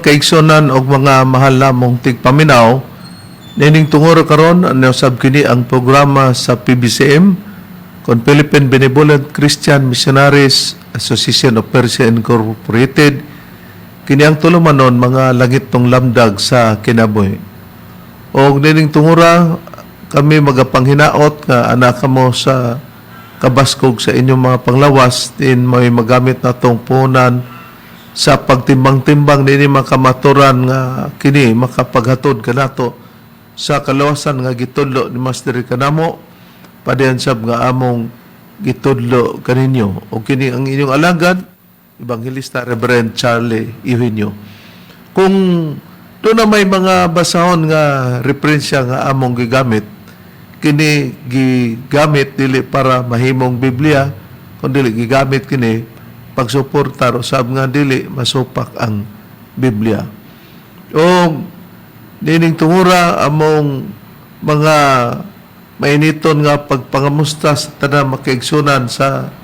Kaigsunan og mga mahal namong tigpaminaw, nining tungura karon ano sab kini ang programa sa PBCM kon Philippine Benevolent Christian Missionaries Association of Persia Incorporated. Kini ang tulumanon, mga langitnong lamdag sa kinabuhi. Og nining tungura kami magapanghinaot nga ana kamo sa kabaskog sa inyong mga panglawas din may magamit natong puhunan sa pagtimbang-timbang nini mga kamaturan nga kini makapaghatod kanato sa kalawasan nga gitudlo ni Master kanamo, padayon sab nga among gitudlo kaninyo. O kini ang inyong alagad, Ebanghelista Reverend Charlie Eugenio. Kung duna may mga basahon nga referensya nga among gigamit, kini gigamit dili para mahimong Biblia, kundi gigamit kini pagsuportar usab nga dili masupak ang Biblia. O nining tungura, among mga mainiton nga pagpangamusta sa tanang makaigsunan sa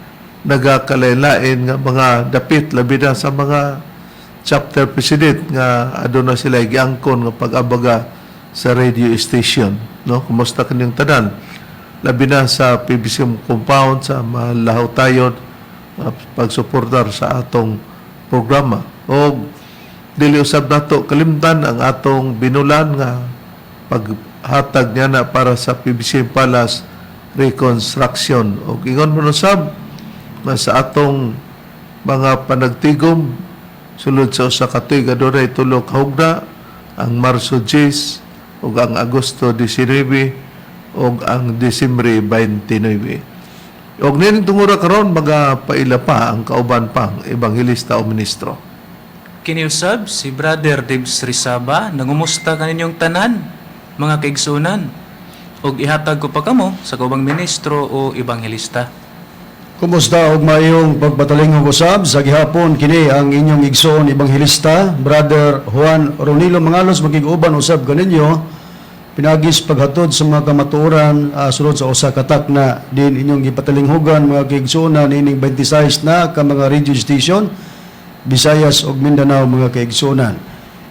nagakalain-lain nga mga dapit, labi na sa mga chapter president nga aduna sila giangkon nga pag-abaga sa radio station, no? Kumusta kanyang tanan, labi na sa PBC compound sa Malahaw tayon, pagsuportar sa atong programa. O dili usab nato kalimtan ang atong binulan nga paghatag niya na para sa PBC Palace reconstruction. O ingon mo usab nga sa atong mga panagtigom sulod sa usa ka tuig, adunay tulo ka hugna: ang Marso 10 ug ang Agosto 19 ug ang Disyembre 29. Og nining tungura karon magapaila pa ang kauban pang ebanghelista o ministro. Kiniusab si Brother Dibs Rizaba, nangumusta kaninyong tanan, mga kaigsunan. Og ihatag ko pa kamo sa kaubang ministro o ebanghelista. Kumusta og maayong pagpatalinghog usab sa gihapon. Kini ang inyong igsoon ebanghelista, Brother Juan Ronilo Mangalos, makig-uban usab kaninyo pinaagi sa paghatod sa mga kamatuoran sulod sa usa ka takna din inyong gipatalinghugan, mga kaigsuonan, ining 26 na ka mga radio station, Visayas ug Mindanao, mga kaigsuonan.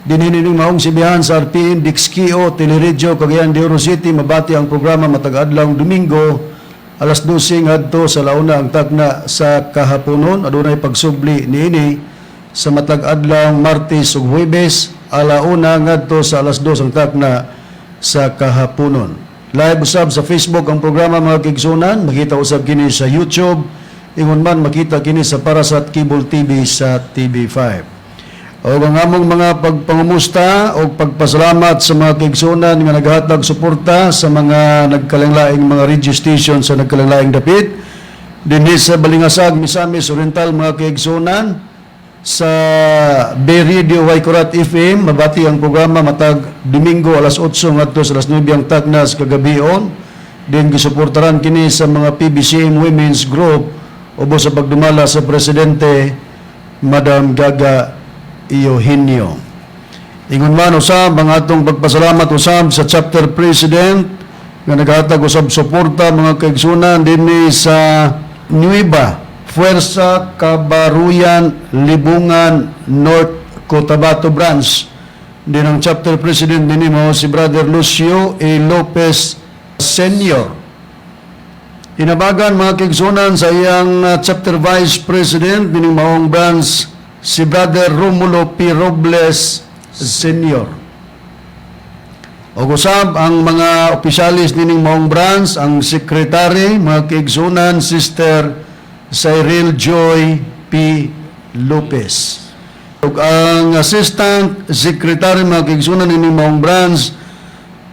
Dinhi nining maong sibihan sa RPN Dixkio Teleradyo, Cagayan de Oro City, mabati ang programa matag adlaw Domingo alas 12 ngadto sa launa ang tagna sa kahaponon. Adunay pagsubli niini sa matag adlaw Martes ug Huwebes, alauna ngadto sa alas 2 ang tagna sa kahaponon. Live usab sa Facebook ang programa, mga kaigsunan, makita usab kini sa YouTube, ingon man makita kini sa Parasat Cable TV sa TV5. O ang among mga pagpangumusta o pagpasalamat sa mga kaigsunan nga naghatag suporta sa mga nagkalainlaing mga radio station sa nagkalainlaing dapit. Dinhi sa Balingasag, Misamis Oriental, mga kaigsunan, sa Bay Radio Waikurat FM, mabati ang programa matag Domingo alas 8 ngadto sa alas 9 ang tagna sa kagabion. Din gisuportaran kini sa mga PBCM Women's Group ubos sa pagdumala sa presidente, Madam Gaga Eugenio. Ingon man usab ang atong pagpasalamat usab sa chapter president nga naghatag usab suporta, mga kaigsunan, dinhi sa Nueva Fuerza Cabaruyan Libungan North Cotabato Branch. Din ang chapter president dinhi mo si Brother Lucio A. Lopez Sr. Inabagan, mga kaigsunan, sa iyang chapter vice president dining maong branch, si Brother Romulo P. Robles Sr. Og usab ang mga opisyalis nining maong branch, ang secretary, mga kaigsunan, Sister Cyril Joy P. Lopez. Ug ang assistant secretary, mga kaigsunan, nining maong branch,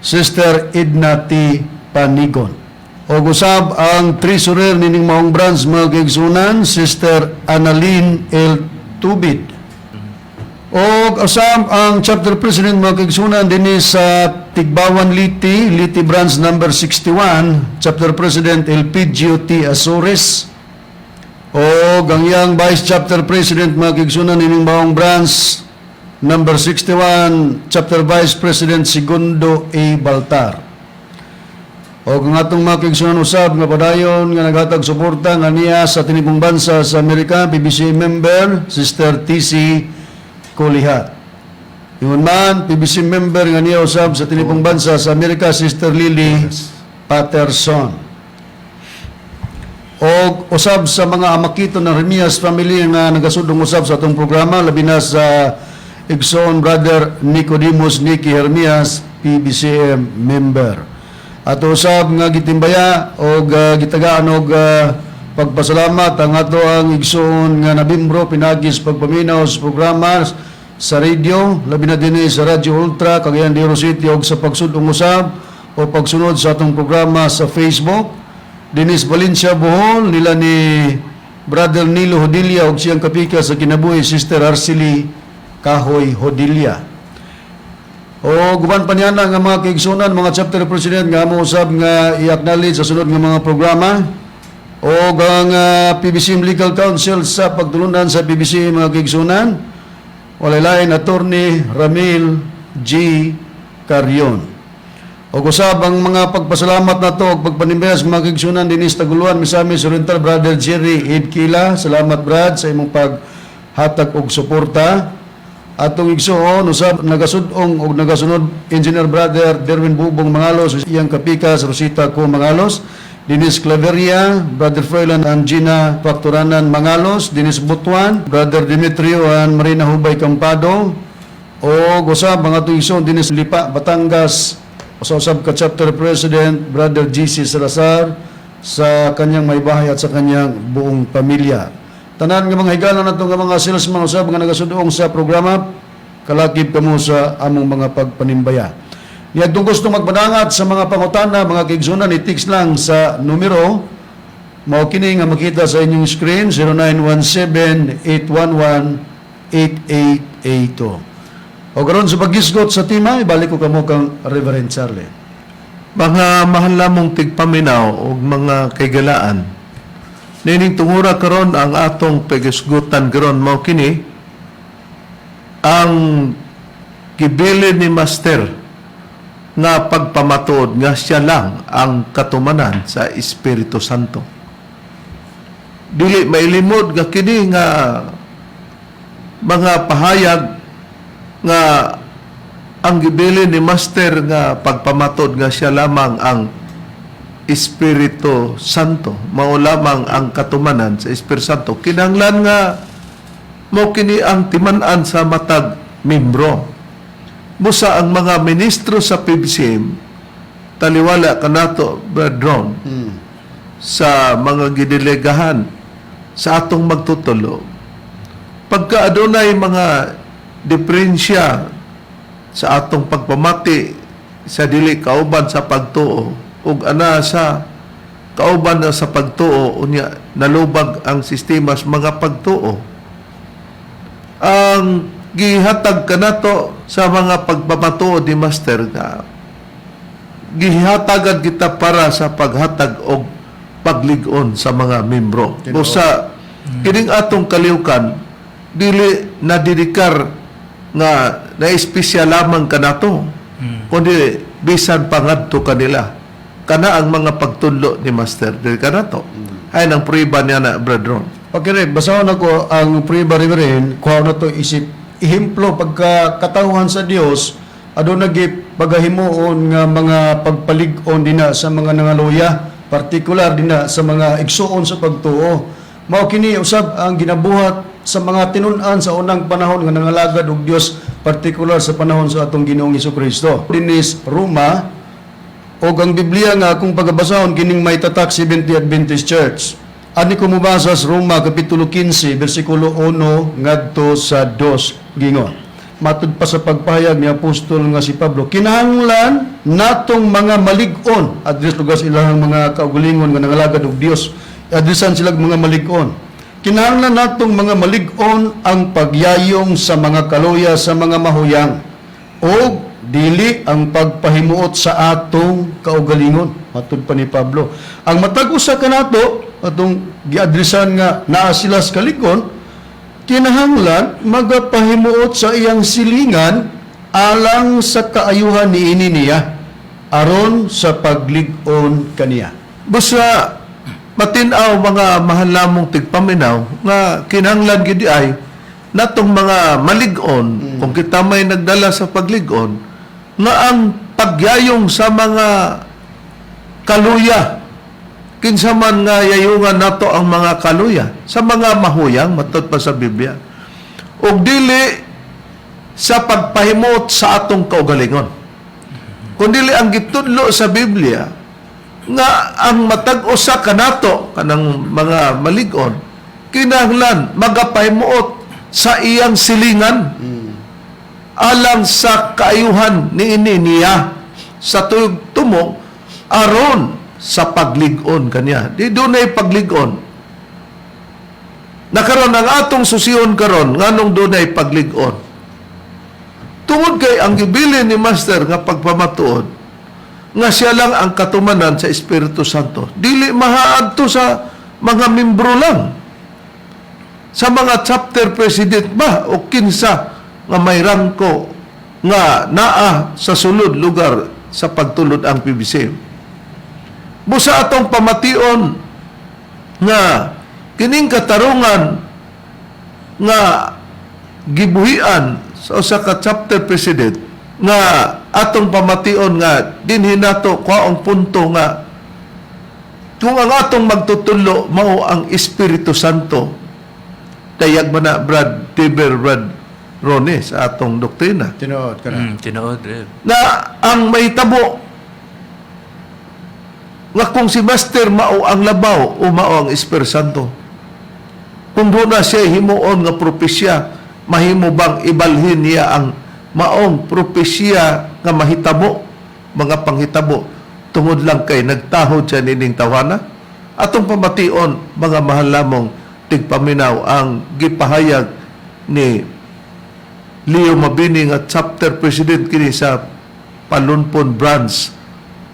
Sister Edna T. Panigon. Og usab ang treasurer nining maong branch, mga kaigsunan, Sister Annalyn L. Tubid. Og usab ang chapter president, mga kaigsunan, dinhi sa Tigbawan Leyte, Leyte Branch number 61, chapter president Elpidio T. Azores. Og ang iyang vice chapter president, mga kaigsunan, nining maong branch number 61, chapter vice president Segundo A. Baltar. Og ang atong mga kaigsunan usab nga padayon nga naghatag suporta nga niya sa tinibong bansa sa Amerika, PBC member, Sister TC Kulihat. Ingon man, PBC member nga niya usab sa tinibong bansa sa Amerika, Sister Lily Patterson. O usab sa mga amakito ng Remias family nga nagasudong usab sa atong programa, labi na sa igsoon Brother Nicodemus Nicky Hermias, PBCM member. Ato usab nga gitimbaya og gitagaan og pagpasalamat ang ato ang igsoon nga nabimbro pinagis pagpaminaw sa programa sa radio, labi na dinhi sa Radyo Ultra, Cagayan de Oro City, og sa pagsudong usab o pagsunod sa atong programa sa Facebook. Dennis Valencia Bohol, nila ni Brother Nilo Hodilla og siyang kapika sa kinabuhi, Sister Arcely Kahoy Hodilla. O guban pa niya na nga mga kaigsunan, mga chapter president nga amo usab nga i-acknowledge sa sunod nga mga programa. O ang PBC Legal Counsel sa pagtulunan sa PBC, mga kaigsunan, walay lain, Attorney Ramil G. Carion. O usab ang mga pagpasalamat nato og pagpanimbes, mga kaigsunan, dinis Taguluan, Misamis Oriental, Brother Jerry Idkila. Salamat, Brad, sa imong paghatag og suporta. Atong igsuon usab nagasud-ong og nagasunod, Engineer Brother Derwin Bubong Mangalos, iyang kapikas Rosita Co Mangalos, Dennis Claveria, Brother Froilan and Gina Facturanan Mangalos, Dennis Butuan, Brother Demetrio and Marina Hubay Campado, o usab ang atong igsoon dinis Lipa, Batangas, usab ka chapter president, Brother GC Salazar, sa kanyang maybahay at sa kanyang buong pamilya. Tanan nga mga higala nato nga mga salesman usab nga nagasudong sa programa, kalakip kamo sa among mga pagpanimbaya. Niadtong gusto magpadangat sa mga pangutana, mga kaigsunan, i-text lang sa numero mao kini nga makita sa inyong screen, 0917-811-8882. O karon sa paghisgot sa tema, ibalik ko kamo kang Reverend Charlie. Mga mahal namong tigpaminaw ug mga kaigalaan. Nining tungura karon, ang atong pagisgutan karon mao kini ang gibilin ni Master nga pagpamatuod nga siya lang ang katumanan sa Espiritu Santo. Dili mailimod nga kini nga mga pahayag nga ang gibilin ni Master nga pagpamatod nga siya lamang ang Espiritu Santo, mao lamang ang katumanan sa Espiritu Santo. Kinahanglan nga mao kini ang timan-an sa matag membro. Busa ang mga ministro sa PBCM, taliwala kanato, Brad Ron, sa mga gidelegahan sa atong magtutulo. Pagka adunay mga diferensya sa atong pagpamati sa dili kauban sa pagtuo ug ana sa kauban na sa pagtuo, unya nalubag ang sistema sa mga pagtuo, ang gihatag kanato sa mga pagpamatuod ni Master nga gihatagan kita para sa paghatag og paglig-on sa mga membro. Tinuod. Busa kining atong kaliwkan dili nadidikar nga na-espesyal lamang kanato, kundi bisan pangadto kanila. Kana ang mga pagtunlo ni Master dili kanato. Ay nang prueba niya na, Brad Ron. Okay, Rev, basahon ako ang prueba, Reverend, kuha na to isip ehemplo pagka katawhan sa Dios aduna gyud pagahimuon nga mga pagpalig-on dina sa mga nangaluya, partikular dina sa mga igsuon sa pagtuo. Mao kini usab ang ginabuhat sa mga tinun-an sa unang panahon nga nangalagad og Dios, partikular sa panahon sa atong Ginoong Kristo. Dinis Roma, og ang Biblia nga akong pagabasahon kining may tatak Seventh Adventist Church. Ani ko mobasa sa Roma kapitulo 15 bersikulo 1 ngadto sa 2, gingon. Matud pa sa pagpahayag ni apostol nga si Pablo, kinahanglan natong mga malig-on, address lugar sa ilang mga kaugalingon nga nangalagad og Dios, adresan sila mga malig-on. Kinahanglan natong mga malig-on ang pagyayong sa mga kaluya sa mga mahuyang o dili ang pagpahimuot sa atong kaugalingon. Matud pa ni Pablo, ang matag usa kanato atong giadresan nga naa sila sa kalig-on, kinahanglan magapahimuot sa iyang silingan alang sa kaayuhan niini niya aron sa paglig-on kaniya. Basta matin-aw, mga mahal namong tigpaminaw, nga kinahanglan gid ay Natong mga malig-on, kung kita may nagdala sa paglig-on, nga ang pagyayong sa mga kaluya, kinsa man nga yayungan nato ang mga kaluya, sa mga mahuyang, matod pa sa Biblia, ug dili sa pagpahimot sa atong kaugalingon. Kundili ang gitudlo sa Biblia nga ang matag usa kanato kanang mga malig-on kinahanglan magapahimuot sa iyang silingan alang sa kaayuhan niini niya sa tuyog tumong aron sa paglig-on kaniya. Di dunay paglig-on. Nakaron ang atong susiyon karon, nganong dunay paglig-on? Tungod kay ang gibilin ni Master nga pagpamatuod nga siya lang ang katumanan sa Espiritu Santo. Dili mahaadto sa mga membro lang. Sa mga chapter president ba o kinsa nga may rangko nga naa sa sulod lugar sa pagtulod ang PBC. Busa atong pamation nga kining katarungan nga gibuhian sa usa ka chapter president nga atong pamation nga dinhi nato kwaong punto nga kung ang atong magtutudlo mao ang Espiritu Santo, dayag man na, Brad Tiber, Brad Ronnie, sa atong doktrina. Tinuod kana. Tinuod, Rev. Na ang mahitabo nga kung si Master mao ang labaw o mao ang Espiritu Santo, kung doon na siya himuon nga propesya, mahimo bang ibalhin niya ang maong propesya nga mahitabo, mga panghitabo, tungod lang kay nagtahod siya nining tawana? Atong pamation, mga mahal lamong tigpaminaw, ang gipahayag ni Leo Mabini nga chapter president kini sa Palunpon Branch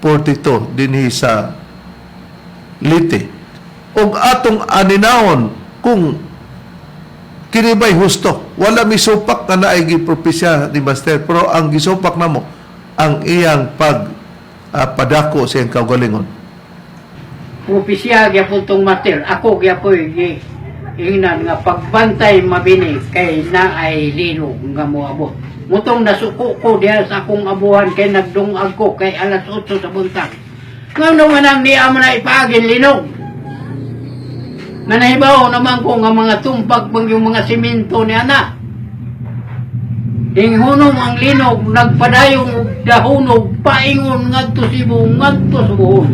42 dinhi sa Leyte. Og atong aninawon kung kini ba'y husto. Wala misupak nga naay gipropesya ni Master, pero ang gisupak namo ang iyang pag padako sa iyang kaugalingon. Propesya gyapon tong mater. Ako gyapoy gi ingnan nga pagbantay mabini kay naay linog nga moabot. Mutong nasuko ko diha sa akong abuhan kay nagdungag ko kay alas 8 sa buntag. Ngano man ang niya man na ipaagin linog? Nga nahibaw naman ko nga mga tumpag pang yung mga simento niya na. Inghunong ang linog, nagpadayong og dahunog, paingon ngadto Cebu, ngadto sa Bohol.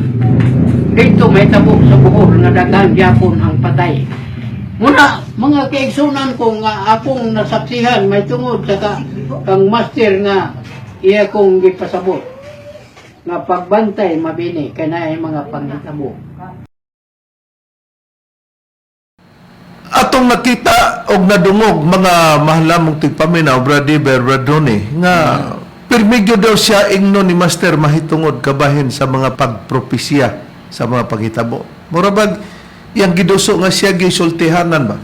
Dito may tabo sa Bohol nga daghan gyapon ang patay. Muna, mga kaigsunan ko nga akong nasaksihan may tungod sa kang master nga iya kong gipasabot nga pagbantay mabini kay naay mga panghitabo. Atong nakita og nadungog, mga mahal lamong tigpaminaw, Brad Iber, Brad Ronnie, nga pirmigyo daw siya ingno ni Master mahitungod kabahin sa mga pagpropesya sa mga paghitabo. Mura bag iyang giduso nga siya gisultihanan ba?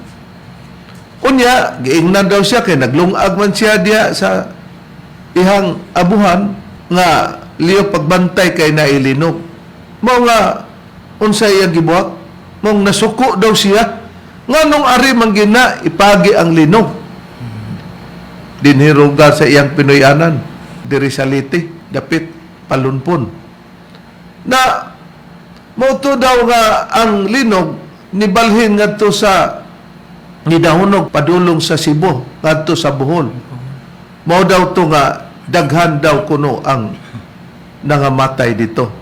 Unya, giingnan daw siya kay naglungag man siya diya sa ihang abuhan nga, "Leo, pagbantay kay nailinog." Mao nga unsay iyang gibuhat? Mong nasuko daw siya. Nganong ari man gina ipagi ang linog dinhi rugar sa iyang Pinoyanan diri sa Leyte, dapit Palunpon? Na mao to daw nga ang linog nibalhin ngadto sa nidahunog padulong sa Cebu ngadto sa Bohol. Mao daw to nga daghan daw kuno ang nangamatay dito.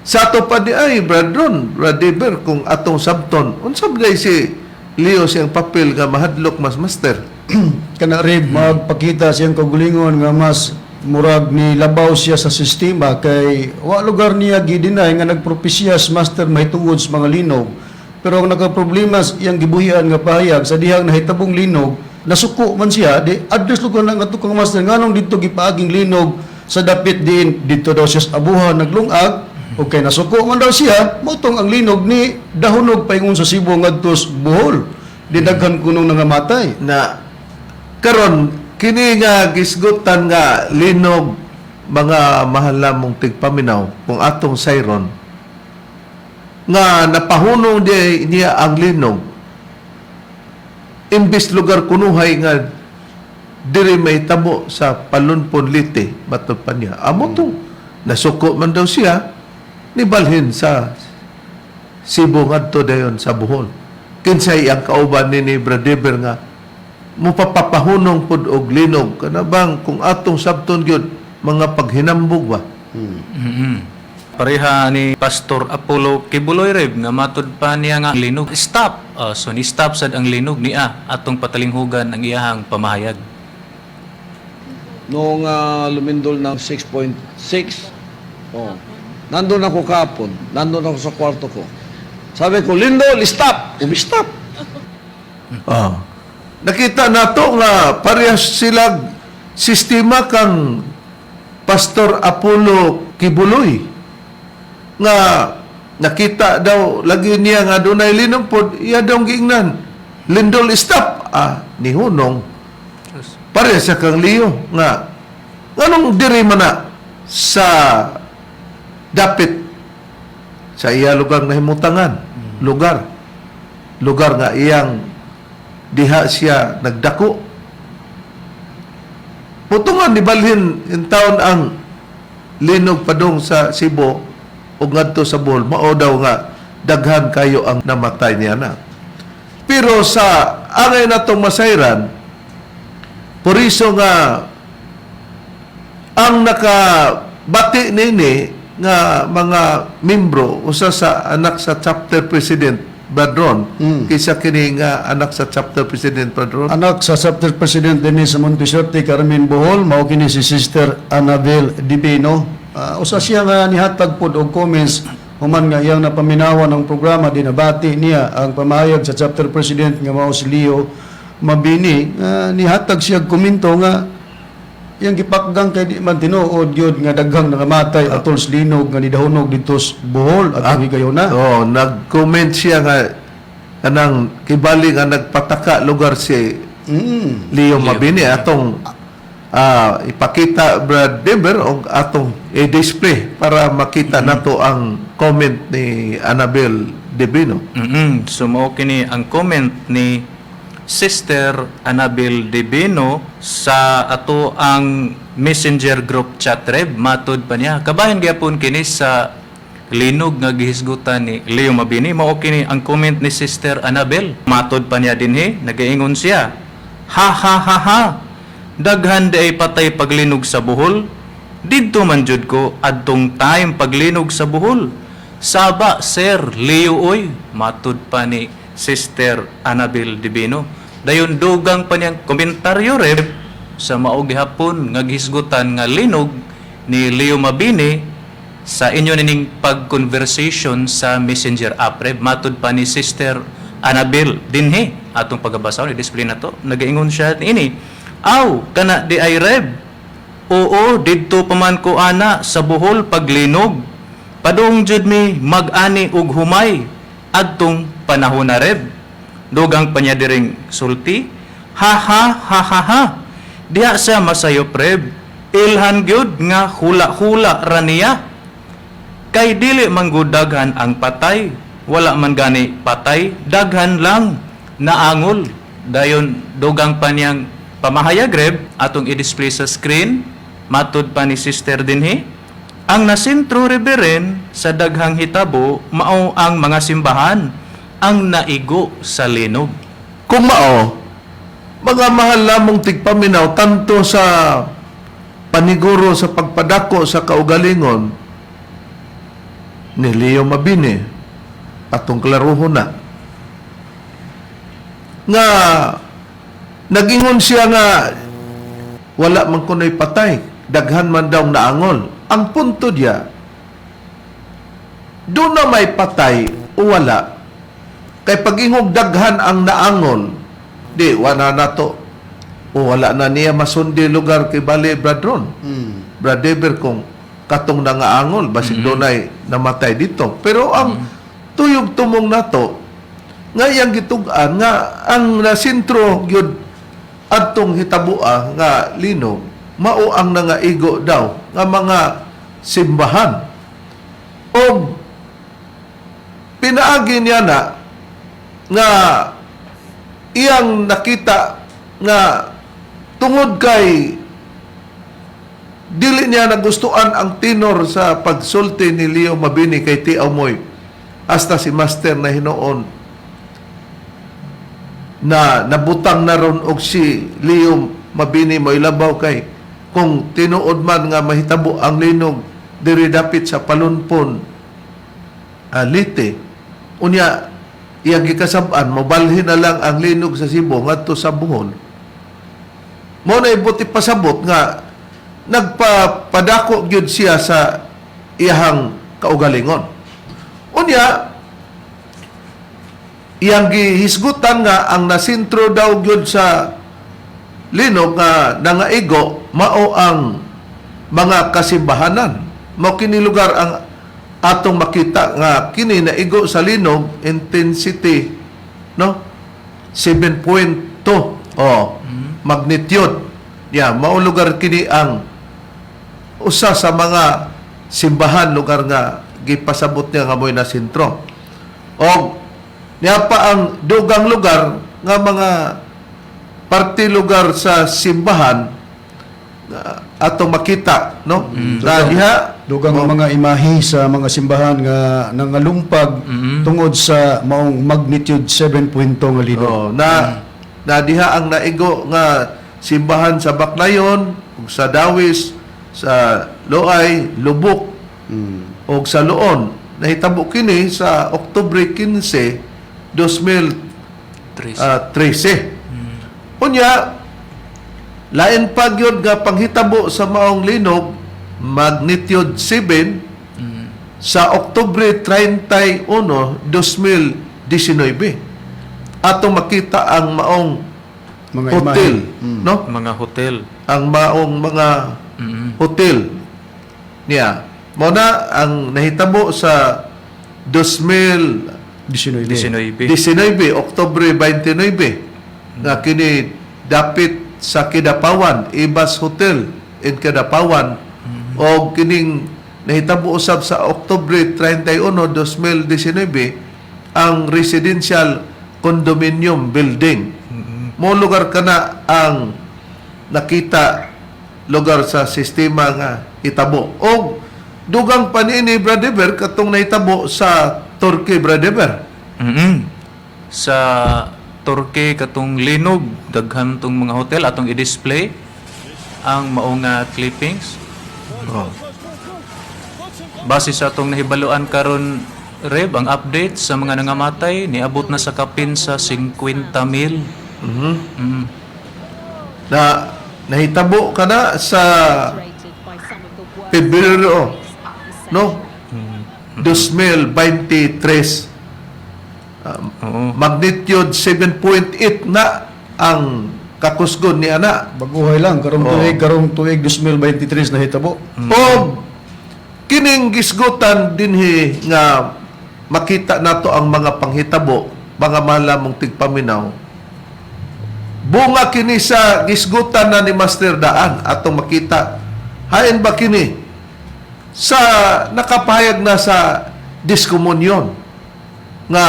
Sa ato pa di ay, Brad Ron, Brad Eber, kung atong sabton, unsa ba si Leo siyang papel nga mahadlok mas Master? Kana, Rib, magpakita siyang kaugalingon nga mas murag ni labaw siya sa sistema kay wa lugar niya gidinay nga nagpropesya sa master mahitungod sa mga linog. Pero ang nakaproblema sa iyang gibuhian nga pahayag sa dihang nahitabong linog, nasuko man siya, di address lugar na nga kang master, nganong dito gipaaging linog sa dapit diin dito daw siya sa abuhan naglungag o kay nasuko man daw siya, motong ang linog ni dahunog paingon sa Cebu ngadto sa Bohol, di daghan kunong nangamatay. Na karon kini nga gisgutan nga linog, mga mahal lamong tigpaminaw, kung atong sayron nga napahunong di niya ang linog. Imbis lugar kunuhay nga diri mahitabo sa Palunpon, Leyte, matod pa niya. Amo to, nasuko man daw siya, nibalhin sa Cebu ngadto dayon sa Bohol. Kinsay ang kauban ni Brother nga mupapapahunong pud og linog, kana bang kung atong sabton gyud mga paghinambog ba? Pareha ni Pastor Apollo Quiboloy, Reb, nga matud pa niya nga linog stop. Ah, so ni stop sad ang linog niya, atong patalinghugan ang iyahang pamahayag. Noong lumindol ng 6.6, oh, nandun ako kahapon, nandun ako sa kwarto ko. Sabi ko, "Lindol, stop!" Umi-stop. Ah. Nakita nato nga parehas sila sistema kang Pastor Apollo Quiboloy nga nakita daw lagi niya nga dunay linog pod, iya daw giingnan, "Lindol, stop." Ah, nihunong. Parehas sa kang Leo nga nganong diri man na sa dapit sa iya lugar nahimutangan, lugar lugar nga iyang diha siya nagdako, putungan ni balhin in taon ang linog padung sa Cebu ug ngadto sa Bohol, mao daw nga daghan kayo ang namatay niya na. Pero sa angay natong masayran, puriso nga ang nakabati nini nga mga membro, usa sa anak sa chapter president, Brad Ron. Kaysa kini nga anak sa chapter president, Brad Ron? Anak sa chapter president dinhi sa Montesuerte Carmen, Bohol, mao kini si Sister Annabel Divino. Usa siya nga nihatag pod og comments human nga iyang napaminawan ang programa. Dinabati niya ang pamahayag sa chapter president nga mao si Leo Mabini. Nga nihatag siya og komento nga iyang gipakgang kay di man tinuod gyud nga daghang nangamatay atol sa linog nga nidahunog didto sa Bohol at higayona. Oh, nag-comment siya nga kanang kibali nga nagpataka lugar si Leo Mabini. Atong ipakita, Brad Denver, og atong i-display para makita nato ang comment ni Annabel Divino. So mao kini ang comment ni Sister Annabel Divino sa ato ang Messenger group chat, Reb. Matod pa niya, kabahin gyapon kini sa linog nga gihisgutan ni Leo Mabini. Mao kini ang comment ni Sister Annabel. Matod pa niya dinhi, nagaingon siya, "Ha ha ha ha, daghan di ay patay paglinog sa Bohol. Didto man jud ko adtong time paglinog sa Bohol. Saba Sir Leo oy." Matud pa ni Sister Annabel Divino. Dayon dugang pa niyang komentaryo, Reb, sa mao gihapon nga gihisgutan nga linog ni Leo Mabini sa inyo nining pag-conversation sa Messenger app, Reb. Matud pa ni Sister Annabel dinhi, atong pagabasa, i-display na to. Nagaingon siya ini, "Aw, kana di ay, Reb. Oo, didto pa man ko ana sa Bohol paglinog. Padung jud mi mag-ani og humay adtong panahon na, Reb." Dugang pa niya diring sulti, "Ha ha ha ha ha. Diha siya masayop, Reb. Ilhan gyud nga hula-hula ra niya. Kay dili man gud daghan ang patay. Wala man gani patay, daghan lang naangol." Dayon dugang pa niyang pamahayag, Reb, atong i-display sa screen. Matud pa ni Sister dinhi, "Ang nasentro Reverend sa daghang hitabo mao ang mga simbahan ang naigo sa linog." Kung mao, mga mahal lamong tigpaminaw, tanto sa paniguro sa pagpadako sa kaugalingon ni Leo Mabini, atong klaruhon na nga nagingon siya nga wala man kuno'y patay, daghan man daw naangol. Ang punto diya, doon na may patay o wala, kay pag ingog daghan ang naangol, di wala na to o wala na niya masundi lugar kay bali, Brad Ron, Brad Dever, kung katong nangaangol basig dunay namatay dito. Pero ang tuyog tumong nato nga iyang gitug-an nga ang nasintro gyud adtong hitabua nga linog mao ang nangaigo daw nga mga simbahan og pinaagi niya na nga Iyang nakita nga tungod kay dili niya nagustuhan ang tenor sa pagsulti ni Leo Mabini kay T. Amoy, hasta si Master na hinuon na nabutang na ron og si Leo Mabini moilabaw kay kung tinuod man nga mahitabo ang linog diri dapit sa Palunpon, Leyte, unya iyang gikasab-an mobalhin na lang ang linog sa Cebu ngadto sa Bohol. Mo na ibuti pasabot nga nagpapadako gyud siya sa iyahang kaugalingon. Unya iyang gihisgutan nga ang nasintro daw gyud sa linog nga nangaigo mao ang mga kasimbahanan. Mao kini lugar ang atong makita nga kini naigo sa linog, intensity, no, 7.2, oh, magnitude. Yeah, mao lugar kini ang usa sa mga simbahan lugar nga gipasabot niya nga mo'y nasintro. Og niya pa ang dugang lugar nga mga parte lugar sa simbahan atong makita, no, na diha Dugang ang mga imahe sa mga simbahan nga nangalumpag tungod sa maong magnitude 7.2 nga linog. Oh, na na diha ang naigo nga simbahan sa Baclayon ug sa Dawis, sa Loay, Lubuk ug sa Loon. Nahitabo kini sa Oktubre 15, 2013. Unya lain pa gyud nga panghitabo sa maong linog magnitude 7 sa Oktubre 31, 2019. Atong makita ang maong Mga hotel, imahe. No? Mga hotel. Ang maong mga hotel niya. Mao na ang nahitabo sa 2019, 19. 19. Oktubre 29, nga kini dapit sa Kidapawan, Ibas Hotel in Kidapawan, o kining nahitabo usab sa Oktubre 31, 2019 ang residential condominium building. Mo lugar kana ang nakita lugar sa sistema nga hitabo. Og dugang pa niini, Brother, katong nahitabo sa Turkey, Brother. Sa Turkey katong linog, daghan tong mga hotel. Atong i-display ang mao nga clippings. Oh. Base sa atong nahibaluan karon, Reb, ang update sa mga nangamatay niabot na sa kapin sa 50 mil. Na nahitabo kana sa Pebrero, no, 2023. Magnitude 7.8 na ang kakusgon ni ana. Baguhay lang karong tuig 2023 na hitabo. Og kining gisgutan dinhi nga makita nato ang mga panghitabo, mga malamong tigpaminaw, bunga kini sa gisgutan na ni Master Daan. Atong makita hain ba kini sa nakapahayag na sa diskomunyon nga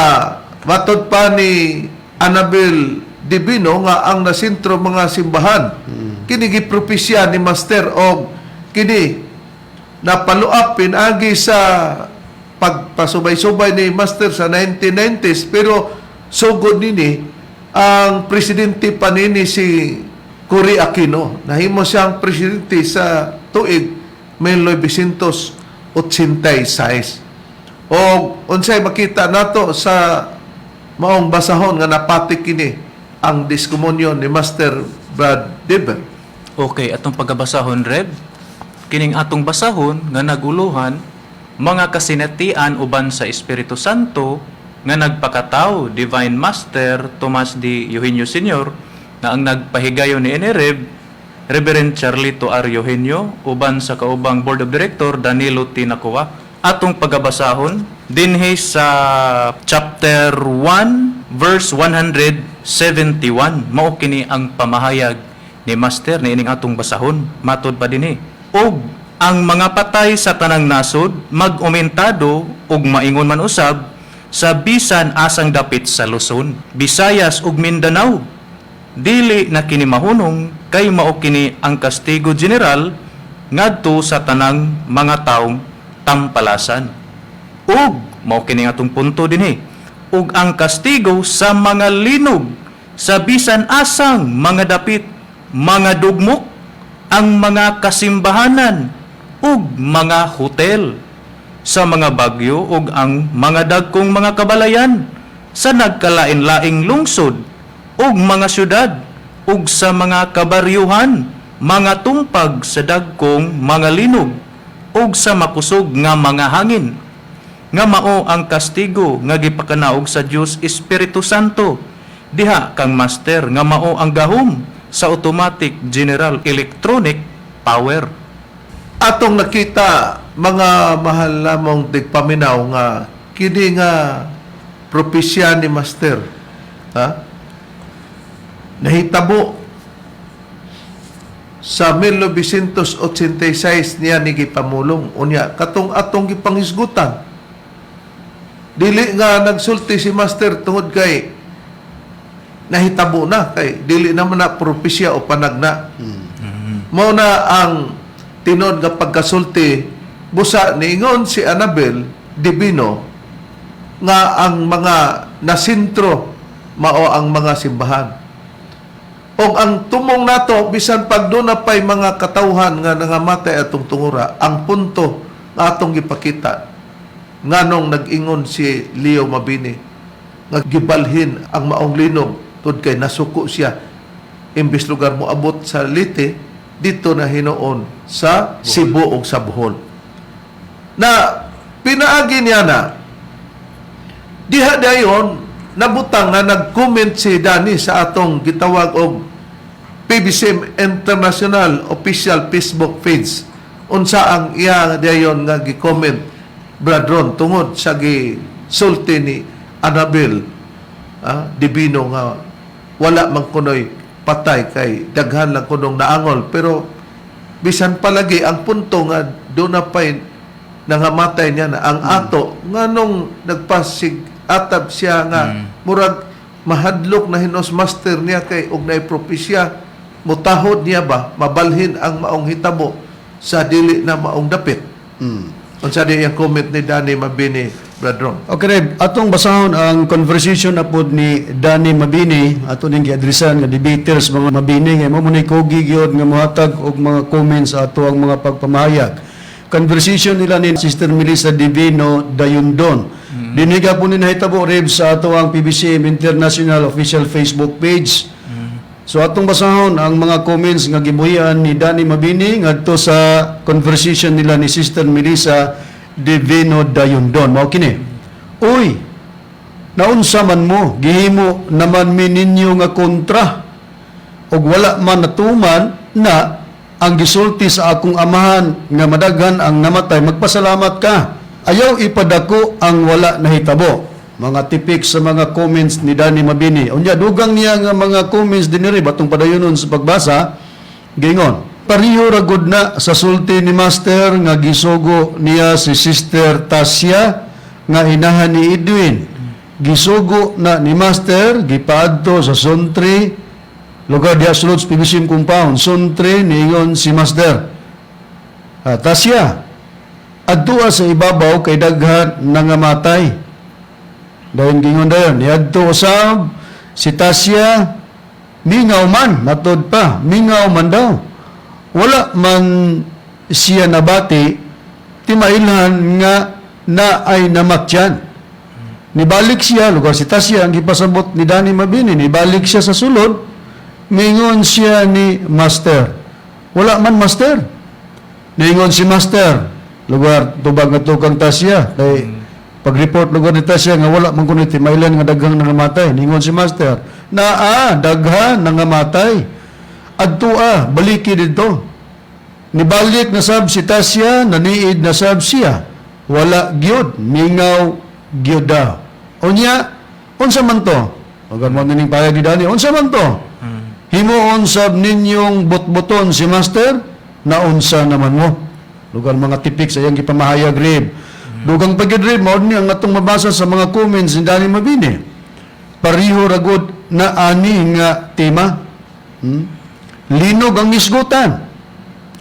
matod pa ni Annabel Divino nga ang nasintro mga simbahan. Kini gipropisya ni Master og kini napaluap pinagi sa pagpasubay-subay ni Master sa 1990s, pero sugod nini ang presidente pa nini si Cory Aquino. Nahimo siyang presidente sa tuig 1986. O unsay makita nato sa maong basahon nga napatik kini ang diskomunyon ni Master Brad Dever? Okay, atong pagabasahon, Reb. Kining atong basahon nga naguluhan mga kasinatian uban sa Espiritu Santo nga nagpakataw Divine Master Tomas D. Eugenio Sr. na ang nagpahigayon ni Reb, Reverend Charlito R. Eugenio uban sa kaubang Board of Director Danilo T. Nakuwa. Atong pagabasahon dinhi sa chapter 1 verse 171, mao kini ang pamahayag ni Master ni ining atong basahon. Matod pa dinhi, "Og ang mga patay sa tanang nasod mag-umentado ug maingon man usab sa bisan asang dapit sa Luzon, Visayas ug Mindanao. Dili na kini mahunong kay mao kini ang kastigo general ngadto sa tanang mga taong tampalasan. Ug mao kini atong punto dinhi. Ug ang kastigo sa mga linog sa bisan asang mga dapit, mga dugmok, ang mga kasimbahanan ug mga hotel, sa mga bagyo ug ang mga dagkong mga kabalayan sa nagkalain-laing lungsod ug mga syudad ug sa mga kabaryuhan, mga tumpag sa dagkong mga linog ug sa makusog nga mga hangin, nga mao ang kastigo nga gipakanaog sa Dios Espiritu Santo diha kang Master, nga mao ang gahom sa automatic general electronic power. Atong nakita, mga mahal lamong tigpaminaw, nga kini nga propesya ni Master, ha, nahitabo sa 1986 niya ni gipamulong. Unya katong atong gipanghisgutan, dili nga nagsulti si Master tungod kay nahitabo na, kay dili naman na propesya o panagna. Mao na ang tinuod nga pagkasulti, busa niingon si Annabel Divino nga ang mga nasintro mao ang mga simbahan. O ang tumong nato, bisan pag doon na pa'y mga katawhan nga nangamatay atong tungura, ang punto nga atong gipakita, nganong nag-ingon si Leo Mabini nga gibalhin ang maong linog tud kay nasuko siya, imbis lugar mo abot sa Leyte, dito na hinuon sa Cebu ug sa Bohol. Na pinaagi niya na diha dayon nabutang nga nag-comment si Danny sa atong gitawag og PBCM International official Facebook page. Unsa ang iya dayon nga gi-comment, Brad Ron, tungod sa gisulti ni Annabel Divino nga wala man kunoy patay kay daghan lang kunong naangol, pero bisan palagi ang punto nga doon na pa'y nangamatay niya na ang ato, nganong nagpasig atab siya nga murag mahadlok na hinos Master niya kay og naay propesya, mutahod niya ba, mabalhin ang maong hitabo sa dili na maong dapit? Unsa di ang comment ni Danny Mabini, Brad Ron? Okay, Reb, atong basahon ang conversation na pod ni Danny Mabini, ato ning giadresan nga debaters mga Mabini, nga mo ni kogi gyud nga mohatag og mga comments sa ato ang mga pagpamahayag. Conversation nila ni Sister Melissa Divino Dayundon. Dinhi po ni nahitabo, Reb, sa ato ang PBCM International official Facebook page. So atong basahon ang mga comments nga gibuhian ni Danny Mabini ngadto sa conversation nila ni Sister Melissa Divino Dayundon. Mao kini. "Uy, naunsa man mo, gihimo naman mi ninyo nga kontra. Og wala man natuman na ang gisulti sa akong amahan nga madaghan ang namatay, magpasalamat ka. Ayaw ipadako ang wala nahitabo." Mga tipik sa mga comments ni Danny Mabini. Unya dugang niya nga mga comments diniri batong padayonon sa pagbasa, gingon: "Pariho ra gud na sa sulti ni Master nga gisugo niya si Sister Tasya nga inahan ni Edwin. Gisugo na ni Master, gipaadto sa Zone 3, lugar diha sulod sa PBCM compound, Zone 3, niingon si Master, 'Ah, Tasya, adtua sa ibabaw kay daghan nangamatay.' Dayon gingon dayon, niadto usab si Tasya, mingaw man, matod pa, mingaw man daw. Wala man siya nabati, timailhan nga na ay namatyan. Nibalik siya, lugar si Tasya, ang gipasabot ni Danny Mabini, nibalik siya sa sulod, mingon siya ni Master, 'Wala man, Master.' Ningon si Master, lugar tubag nga tukang Tasya, kay pag-report lugar ni Tasya nga wala man kuno timailan nga daghang nangamatay. Ningon si Master, 'Naa, daghan nangamatay. Adtua, baliki didto.' Nibalik na sab si Tasya, naniid na sab siya. Wala gyud, mingaw gyud daw. Unya, unsa man to?" Lugar mo nining payag ni Danny, "Unsa man to? Himuon sab ninyong botboton si Master, naunsa naman mo?" Lugar mga tipik sa iyang gipamahayag, Rib. Dugang pa gyud, Reb, mao ni ang atong mabasa sa mga comments ni Danny Mabini. Pareho ragod na ani nga tema. Linog ang isgutan.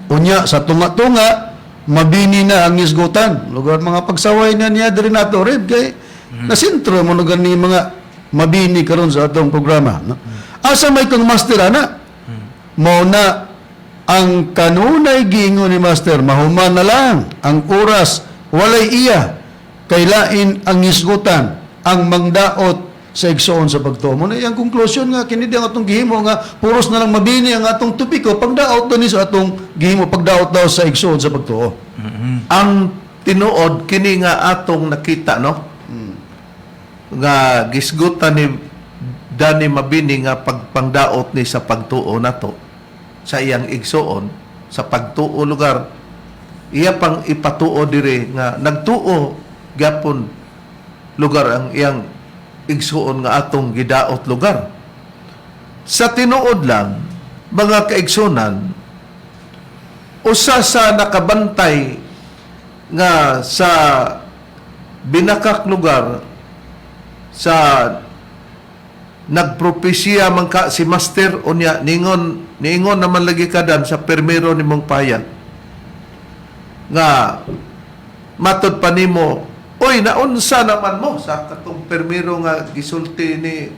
Unya sa tunga-tunga mabini na ang isgutan. Lugar mga pagsaway na niya diri nato, Reb, kay nasintro mo lugar ni mga mabini karon sa atong programa. No? Asa may kang master ana? Mao na ang kanunay giingon ni master, mahuman na lang ang oras, walay iya kay lain ang isgutan ang mangdaot sa igsoon sa pagtuo. Mo na iyang conclusion nga kini di ang atong gihimo nga puros na lang mabini ang atong topiko pagdaot ni sa atong gihimo pagdaot daw sa igsoon sa pagtuo. Ang tinuod kini nga atong nakita, no, nga gisgutan ni Danny Mabini nga pagpangdaot ni sa pagtuo nato sa iyang igsuon sa pagtuo, lugar iya pang ipatuo dire nga nagtuo gyapon lugar ang iyang igsuon nga atong gidaot lugar. Sa tinuod lang, mga kaigsunan, usa sa nakabantay nga sa binakak lugar sa nagpropesya man ka si master, unya ningon niingon naman lagi kadan sa permero nimong payag nga matod pa nimo, "Oy, naunsa naman mo?" sa katong permero nga gisulti ni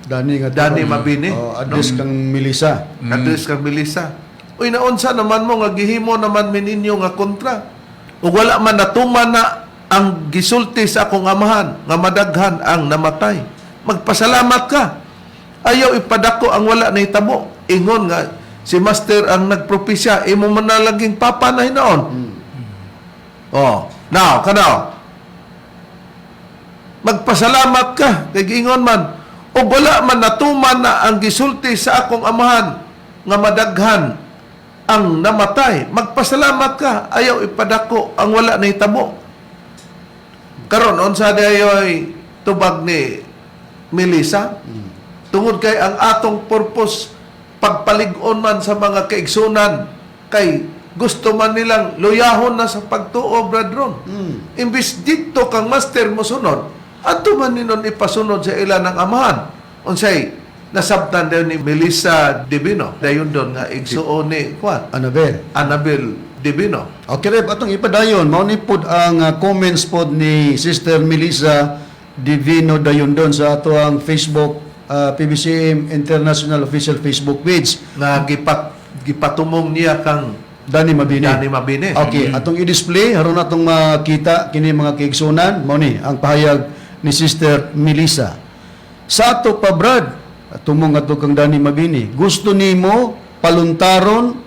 Dani nga Danny Mabini. Oh, address kang Melissa. Address kang Melissa. "Uy, naunsa naman mo nga gihimo naman mi ninyo nga kontra? Ug wala man natuman na ang gisulti sa akong amahan nga madaghan ang namatay. Magpasalamat ka. Ayaw ipadako ang wala nahitabo." Ingon nga si master ang nagpropesya, imo man na laging papa na hinoon. Oh, now, kanaw. "Magpasalamat ka kay giingon man ug wala man natuman na ang gisulti sa akong amahan nga madaghan ang namatay. Magpasalamat ka, ayaw ipadako ang wala nahitabo." Karon, unsa dayoy tubag ni Melissa? Tungod kay ang atong purpose pagpalig-on man sa mga kaigsunan kay gusto man nilang luyahon na sa pagtuo, brethren. Imbis dito kang master mo sunod, adto man ninon ipasunod sa ila ng amahan. Unsay nasabtan daw ni Melissa Divino dayon doon nga igsuon ni Juan Annabel. Annabel Divino. Okay, Reb, atong ipadayon, mao ni pod ang comments pod ni Sister Melissa Divino Dayondon sa ato ang Facebook, PBCM International official Facebook page. Nga gipatumong niya kang Danny Mabini. Danny Mabini. Okay, atong i-display aron atong makita kini mga kaigsunan, mao ni ang pahayag ni Sister Melissa. "Sa ato pa, Brad, tumong ato kang Danny Mabini, gusto nimo paluntaron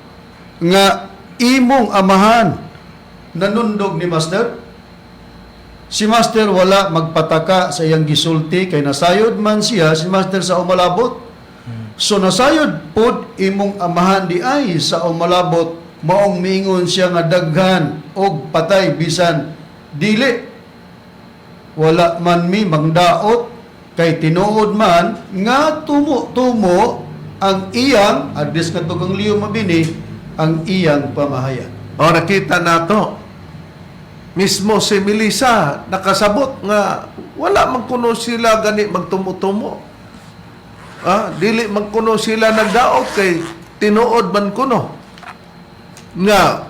nga imong amahan nanundog ni Master? Si Master wala magpataka sa iyang gisulti kay nasayod man siya si Master sa umalabot. So nasayod pod imong amahan di ay sa umalabot, maong miingon siya nga daghan og patay bisan dili. Wala man mi mangdaot kay tinuod man nga tumo-tumo ang iyang," address kadto kang Leo Mabini, "ang iyang pamahayag." O, nakita nato. Mismo si Melissa nakasabot nga wala man kuno sila gani magtumo-tumo. Ah, dili man kuno sila nagdaot kay tinuod man kuno nga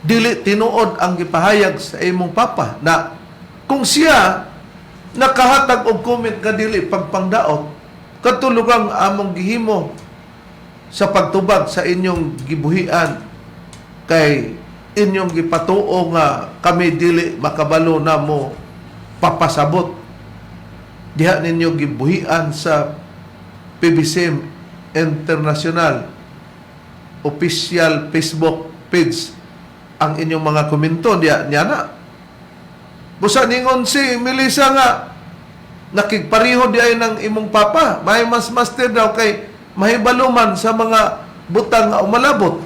dili tinuod ang gipahayag sa imong papa na kung siya nakahatag og comment nga dili pagpangdaot katulugang among gihimo sa pagtubag sa inyong gibuhian kay inyong gipatuo nga kami dili makabalo na mo papasabot diha ninyo gibuhian sa PBCM International official Facebook page ang inyong mga komento diha niya na." Busa ningon si Melissa nga nakigpareho di ay ng imong papa, may mas master daw kay mahibalo man sa mga butang nga umalabot.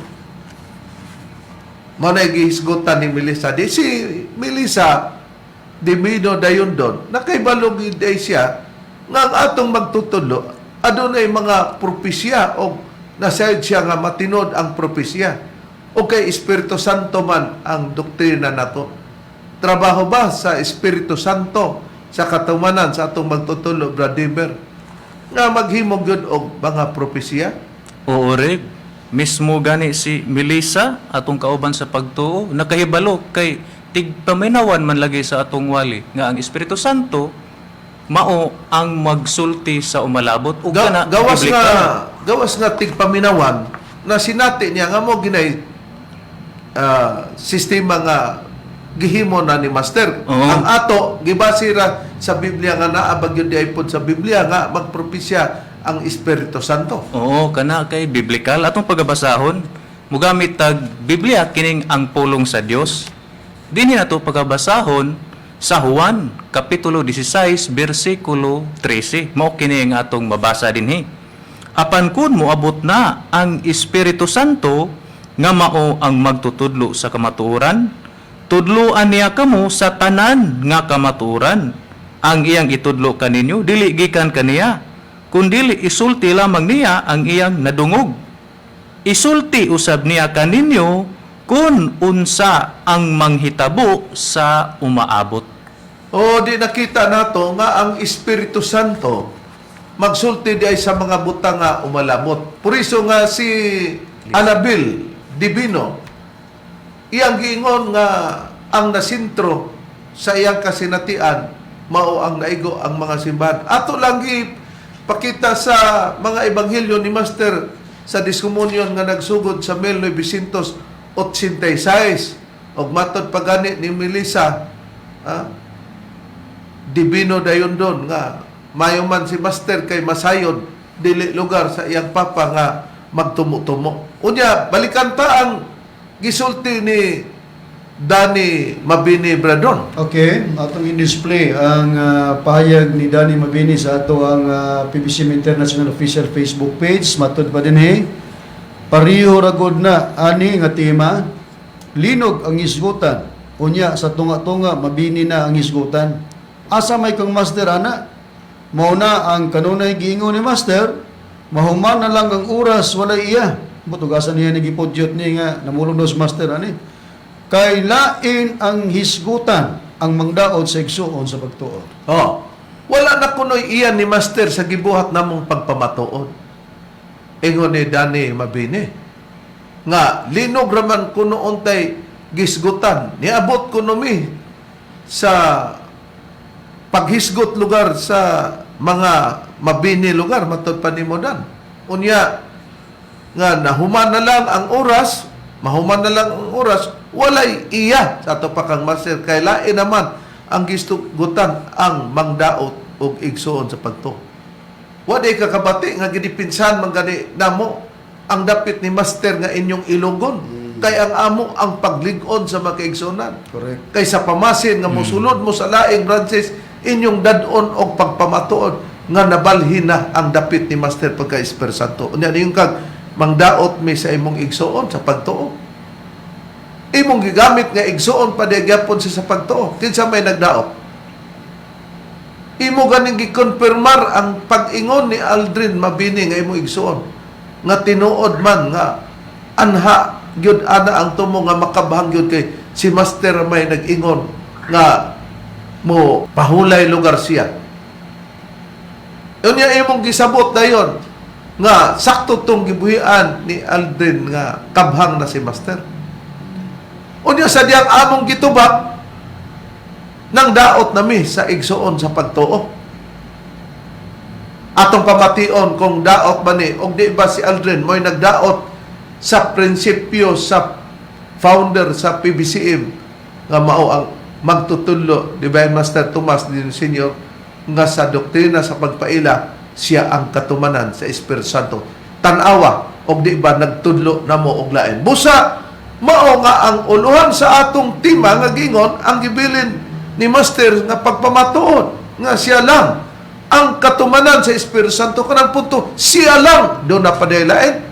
Mao na gihisgutan ni Melissa. Di si Melissa Divino Dayondon nakaibalo gid ay siya nga ang atong magtutudlo adunay mga propesya o nasayod siya nga matinod ang propesya o kay Espiritu Santo man ang doktrina nato. Trabaho ba sa Espiritu Santo sa katumanan sa atong magtutulo, Brad Dever, nga maghimog yun og mga propesiya? Oo, Reb. Mismo gani si Melissa, atong kauban sa pagtuo, nakahibalo kay tigpaminawan man lagi sa atong wali nga ang Espiritu Santo mao ang magsulti sa umalabot ug kana Gawas nga biblikal. Gawas nga tigpaminawan na sinati niya nga mo ginay sistema nga gihimo na ni Master. Oo. Ang ato gibase ra sa Biblia nga naa ba gyud diay pod sa Biblia nga magpropesya ang Espiritu Santo. Oo, kana kay biblikal atong pagabasahon mugamit tag Biblia kining ang pulong sa Dios. Dinhi nato pagabasahon sa Juan kapitulo 16 bersikulo 13. Mao kini ang atong mabasa dinhi. Apan kun moabot na ang Espiritu Santo nga mao ang magtutudlo sa kamatuoran, tudloan niya kamo sa tanan nga kamatuoran. Ang iyang itudlo kaninyo dili gikan kaniya, kundili isulti lamang niya ang iyang nadungog. Isulti usab niya kaninyo kung unsa ang manghitabo sa umaabot. O di nakita nato nga ang Espiritu Santo magsulti di ay sa mga butang nga umalamot. Puriso nga si Anabil Divino iyang giingon nga ang nasintro sa iyang kasinatian mao ang naigo ang mga simbahan. Ato lang pakita sa mga ebanghelyo ni Master sa diskomunyon nga nagsugod sa 1986 og matod pagani ni Melissa Divino dayon doon nga mayo man si Master kay masayod dili lugar sa iyang papa nga magtumo-tumo. Unya, balikan ta ang gisulti ni Danny Mabini Bradon. Okay, atong in-display ang pahayag ni Danny Mabini sa ato ang PBCM International Official Facebook page. Matod pa din he. Pariho ragod na ani nga tema. Linog ang isgutan. Unya sa tunga-tunga mabini na ang isgutan. Asa may kang master ana? Mao na ang kanunay giingon ni master, mahuman na lang ang oras walay iya. Butugasan niya ni gipudyot ni nga namulong daw si master ani. Kay lain ang hisgutan ang mangdaot sa igsuon sa pagtuo. Oh, wala na kunoy iyan ni Master sa gibuhat namong pagpamatuod. Ingon ni Danny Mabini nga linog raman kuno untay gisgutan, niabot kuno mi sa paghisgot lugar sa mga mabini lugar matod pa nimo Dan. Unya nga nahuman na lang ang oras, mahuman na lang ang oras, walay iya sa ato pa kang Master kay lain naman ang gistugutan ang mangdaot og igsuon sa pagtuo. Wa day kakabati nga gidipinsahan man gani namo ang dapit ni Master nga inyong ilogon kay ang amo ang paglig-on sa makaigsuonan. Correct. Kay sa pamasin nga mosulod mo sa laing branches inyong dad-on og pagpamatuod nga nabalhin na ang dapit ni Master pagka Espiritu Santo. Unya niyon kag mangdaot mi sa imong igsuon sa pagtuo. Imong gigamit nga igsuon pa di gyapon siya sa pagtuo. Kinsa may nagdaot? Imo ganing gikonfirmar ang pag-ingon ni Aldrin Mabini nga imong igsuon nga tinuod man nga anha gyud ana ang tumo nga makabahang gyud kay si Master may nag-ingon nga mo pahulay lugar siya. Unya imong gisabot dayon nga sakto tong gibuhian ni Aldrin nga kabhang na si Master. Unya sa diyang among gitubak nang daot nami sa igsuon sa pagtuo. Atong pamation kung daot ba ni og di ba si Aldrin mo'y nagdaot sa prinsipyo sa founder sa PBCM nga mao ang magtutudlo Divine Master Tomas din Senior nga sa doktrina sa pagpaila siya ang katumanan sa Espiritu Santo. Tan-awa og di ba nagtudlo namo og lain. Busa mao nga ang uluhan sa atong tima nga gingon ang gibilin ni Master nga pagpamatuod nga siya lang ang katumanan sa Espiritu Santo, kanang punto siya lang do na padaylain.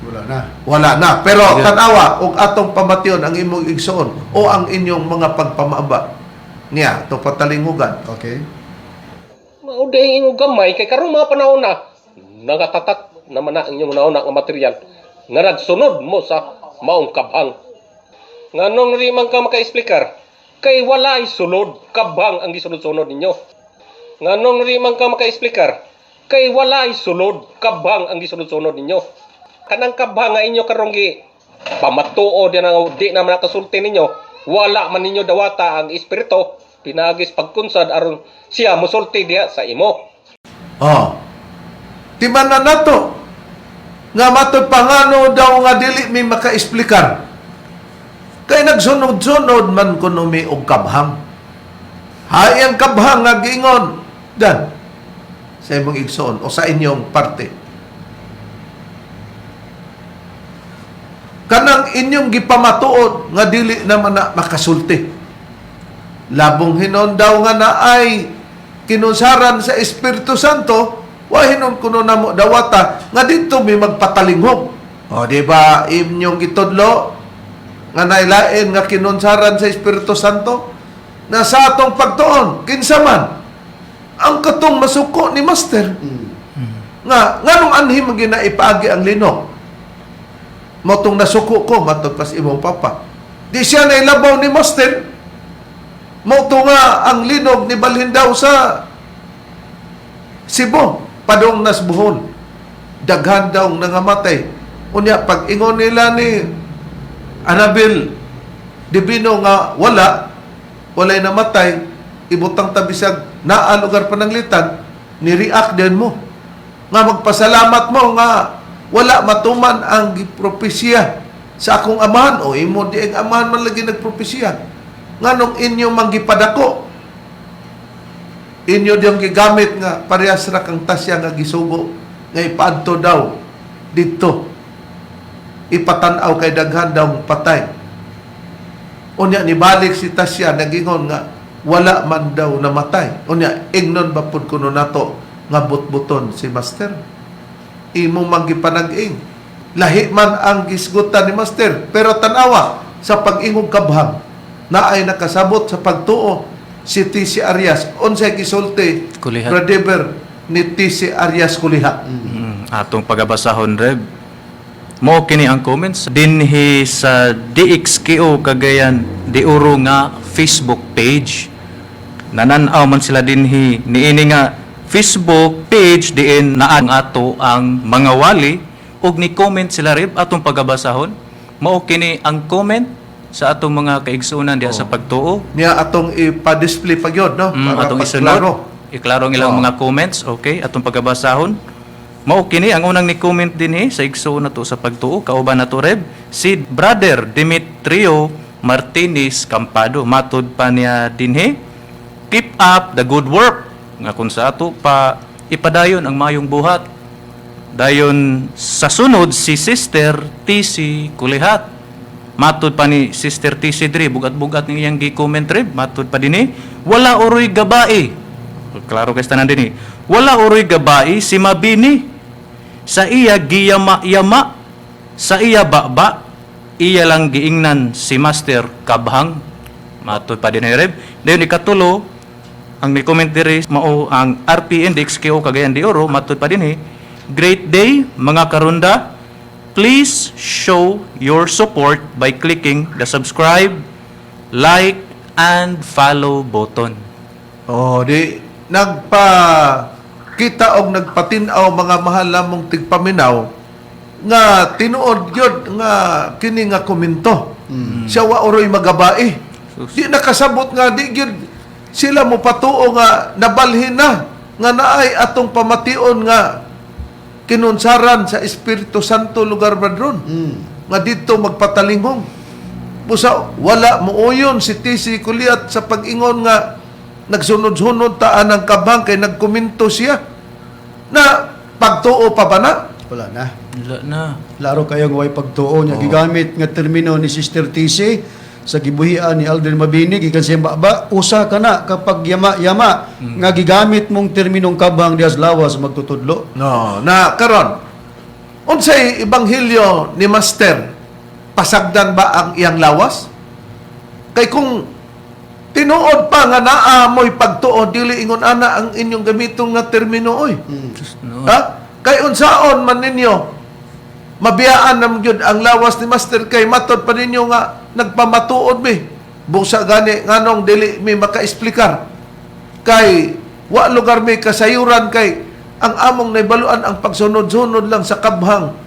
Wala na. Wala na. Pero tanawa og atong pamation ang imong igsoon o ang inyong mga pagpamaaba niya to patalingugan. Okay. Mao day imong gamay kay karon mga panahon na nagatatak naman na ang inyong nauna nga material nga nagsunod mo sa maong kabhang. Nganong ri man ka maka-explikar? Kay walay sulod, kabhang ang gisunod-sunod ninyo. Nganong di man ka maka-explicar? Kay walay sulod, kabhang ang gisunod-sunod ninyo. Kanang kabhang nga inyo karong gi pamatuo di na di na man nakasulti ninyo, wala man ninyo dawata ang espiritu pinaagis pagkunsad aron siya musulti diha sa imo. Oh. Timan na nato nga matod pangano daw nga dili mi makaesplikar. Kay nagsunod-sunod man kuno mi og kabhang. Hay ang kabhang nga giingon dan sa imong igsoon o sa inyong parte. Kanang inyong gipamatuod nga dili naman na makasulti. Labong hinon daw nga naay kinunsaran sa Espiritu Santo, wa hinon kuno namo dawata nga didto mi magpatalinghog. O di ba inyong gitudlo nga nailain nga kinunsaran sa Espiritu Santo na sa atong pagtuon kinsa man ang katong masuko ni Master nga nganong anhi man ginaipaagi ang linok motong nasuko ko matod pas imong papa di siya nailabaw ni Master mao nga ang linog ni balhin daw sa Cebu padong nas Bohol, daghan daw nangamatay. Unya pag ingon nila ni Anabel Divino nga wala, walay namatay, ibutang tabisag naa lugar pananglitan, ni-react din mo. Nga magpasalamat mo nga wala matuman ang gipropesya sa akong amahan o imo di ang amahan man lagi nagpropesya. Nganong inyo manggipadako, inyo diyang gigamit nga parehas ra kang tasya nga gisugo nga ipaadto daw didto ipatan-aw kay daghan daw patay. Unya nibalik si Tasya nagingon nga wala man daw namatay. Unya ingnon ba pud kuno nato nga butbuton si Master? Imong manggipanag-ing. Lahi man ang gisgutan ni Master, pero tanawa sa pag-ingog kabhang naay nakasabot sa pagtuo si TC Arias. Unsay gisulti Kulihat. Brother ni TC Arias Kulihat? Atong pagabasahon, Reb. Mo kini ang comments dinhi sa DXKO Cagayan de Oro nga Facebook page. Nananaw man sila dinhi niini nga Facebook page diin naa ang ato ang mga wali ug ni comment sila, Reb, atong pagabasahon. Mao kini ang comment sa atong mga kaigsuonan diha sa pagtuo. Niya atong ipa-display pa gyud, no? Atong isunod. Pagklaro. Iklaro ang ilang Oo. mga comments, okay? Atong pagabasahon. Mao kini ang unang ni comment dinhi sa igsoon nato sa pagtuo, kauban nato, Reb, si Brother Demetrio Martinez Campado. Matud pa niya dinhi, "Keep up the good work," nga kung sa ato pa ipadayon ang mayong buhat. Dayon sa sunod si Sister TC Kulihat. Matud pa ni Sister TC diri, bugat-bugat ni iyang gi-comment, Reb. Matud pa dinhi, "Wala oroy gabae." Klaro kay tanan dinhi. "Wala oroy gabae si Mabini. Sa iya giyama-yama, sa iya baba, iya lang giingnan si Master kabhang." Matud pa dinhi, Reb. Dayon ikatulo, ang ni comment diri mao ang RPN DXKO Cagayan de Oro. Matud pa dinhi, "Great day, mga karunda. Please show your support by clicking the subscribe, like and follow button." Oh, di nagpa kita og nagpatin-aw, mga mahal namong tigpaminaw, nga tinuod gyud nga kini nga komento. Siya wa oroy magabae. Di nakasabot nga di gyud sila mo patuo nga nabalhin na nga naay atong pamation nga kinunsaran sa Espiritu Santo lugar badron nga didto magpatalinghong. Busa wala muuyon si TC Kuliat sa pag-ingon nga nagsunod-sunod taan ang kabhang kay nagkomento siya na pagtuo pa ba na? Wala na. Wala na. Laro kayo nga way pagtuo niya. Gigamit nga termino ni Sister TC sa gibuhian ni Aldrin Mabini gikan sa baba, usa ka na kapag yama-yama nga gigamit mong terminong kabhang diha sa lawas magtutudlo. No, na karon unsay ebanghelyo ni Master, pasagdan ba ang iyang lawas? Kay kung tinuod pa nga naa mo'y pagtuo, dili ingon ana ang inyong gamiton nga termino oy. No. Ha? Kay unsaon man ninyo mabiyaan na gyud ang lawas ni Master kay matod pa ninyo nga nagpamatuod mi. Busa gani nganong dili mi makaesplikar kay wa lugar mi kasayuran, kay ang among naibaluan ang pagsunod-sunod lang sa kabhang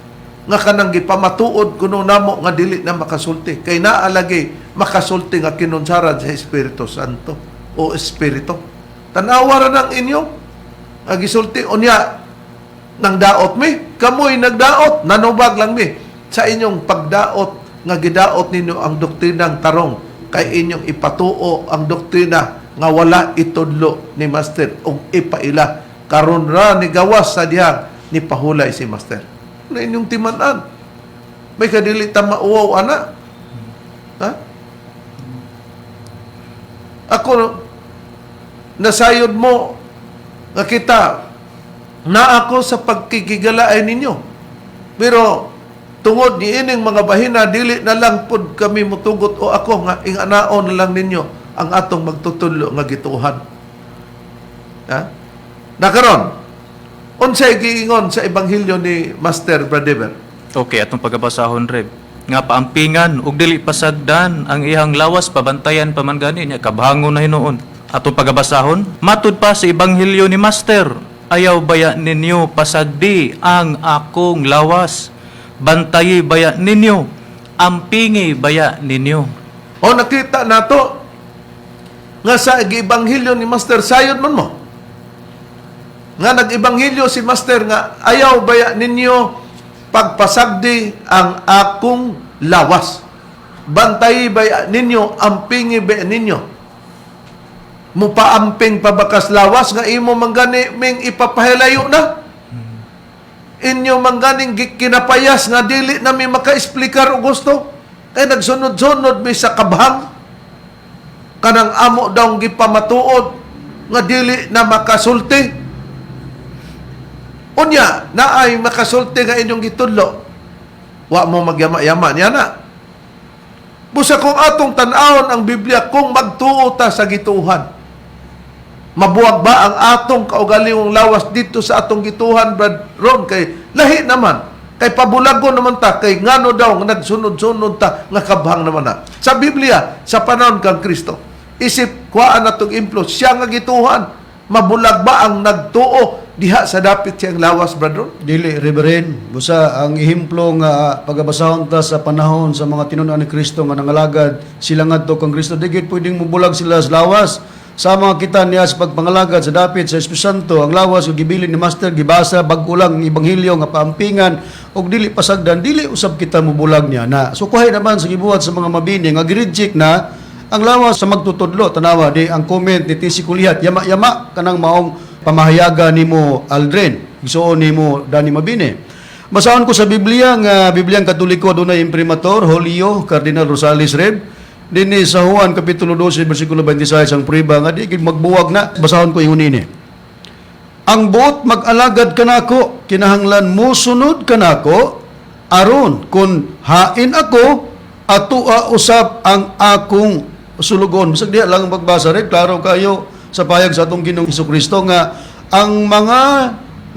nga kanang gipamatuod kuno namo nga dili na makasulti, kay naa lagi makasulti nga kinunsaran sa Espiritu Santo o Espiritu. Tan-awa ra nang inyo nga gisulti. Unya nang daot mi, kamoy nagdaot, nanubag lang mi sa inyong pagdaot nga gidaot ninyo ang doktrinang tarong, kay inyong ipatuo ang doktrina nga wala itudlo ni Master ug ipaila karon ra ni gawas sa dihang ni pahulay si Master na inyong timan-an. May kadili ta mauwaw ana, ha? Ako nasayod mo nga kita na ako sa pagkikigalaay ninyo. Pero tungod ni ining mga bahina, dili na lang pod kami mutugot o ako nga inganaon na lang ninyo ang atong magtutudlo nga gituhan. Ha? Nakaron, unsay giingon sa ebanghelyo ni Master Bradiver? Okay, atong pagabasahon, Reb. Nga paampingan ug dili pasagdan ang iyang lawas, pabantayan pa man gani niya, kabhangon na hinuon. Atong pagabasahon, matud pa sa ebanghelyo ni Master, ayaw baya ninyo pasagdi ang akong lawas. Bantayi baya ninyo, ampingi baya ninyo. O nakita nato nga sa giebanghelyo ni Master, sayod man mo nga nag-ebanghelyo si Master nga ayaw baya ninyo pagpasagdi ang akong lawas. Bantay baya ninyo, ampingi baya ninyo. Mupaamping pa bakas lawas nga imo manggani ming ipapahilayo na? Inyo mangganing kinapayas nga dili na mi makaesplikar og gusto? Kay nagsunod-sunod mi sa kabhang kanang amo daw gipamatuod nga dili na makasulti. Unya naay makasulti nga inyong gitudlo, wa mo magyama-yama niya na. Busa kung atong tan-awon ang Biblia, kung magtuo ta sa gituhan, mabuwag ba ang atong kaugalingong lawas dito sa atong gituhan, Brad Ron? Kay lahi naman, kay pabulago naman ta, kay ngano daw nga nagsunod-sunod ta nga kabhang naman na sa Biblia sa panahon kang Kristo? Isip kuhaan natong implo siya nga gituhan, mabulag ba ang nagtuo diha sa dapit siyang lawas, Brad Ron? Dili, Reverend. Busa ang ehemplo nga pagabasahon ta sa panahon sa mga tinunan ni Kristo nga nangalagad sila ngadto kang Kristo, di gid pwedeng mubulag sila sa lawas. Sa mga kita niya sa pagpangalagad sa dapit sa Espiritu Santo, ang lawas ug gibilin ni Master, gibasa bag-o lang ang ebanghelyo nga paampingan ug dili pasagdan, dili usab kita mubulag niya na. So kuhay naman sa gibuhat sa mga mabini nga gi-reject na ang lawas sa magtutudlo. Tanawa di ang comment ni TC Kulihat, yama-yama kanang maong pamahayaga nimo, Aldrin, igsuon nimo Dani Mabini. Basahon ko sa Biblia nga Bibliang Katoliko, dunay imprimatur Julio Cardinal Rosales, Reb. Dinhi sa Juan kapitulo 12 bersikulo 26 ang priba nga di gid magbuwag na. Basahon ko ingon ini: "Ang buot mag-alagad kanako kinahanglan mosunod kanako, aron kun hain ako, atoa usab ang akong sulugon." Bisag diha lang ang pagbasa rin, klaro kayo sa payag sa atong Ginoong Kristo nga ang mga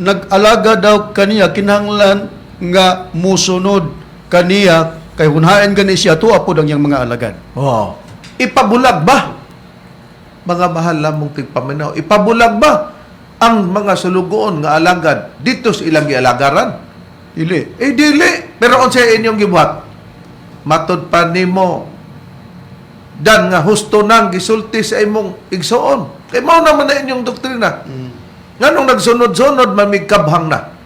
nag-alaga daw kaniya kinahanglan nga musunod kaniya, kay kung hain gani siya, atoa pod ang iyang mga alagad. Oh. Ipabulag ba? Mga mahal lamong tigpaminaw, ipabulag ba ang mga sulugoon nga alagad dito sa ilang gialagaran? Dili. Eh dili. Pero unsay inyong gibuhat? Matod pa nimo dan nga husto nang gisulti sa imong igsoon. Kay mao naman na inyong doktrina. Nganong nagsunod-sunod mamigkabhang na?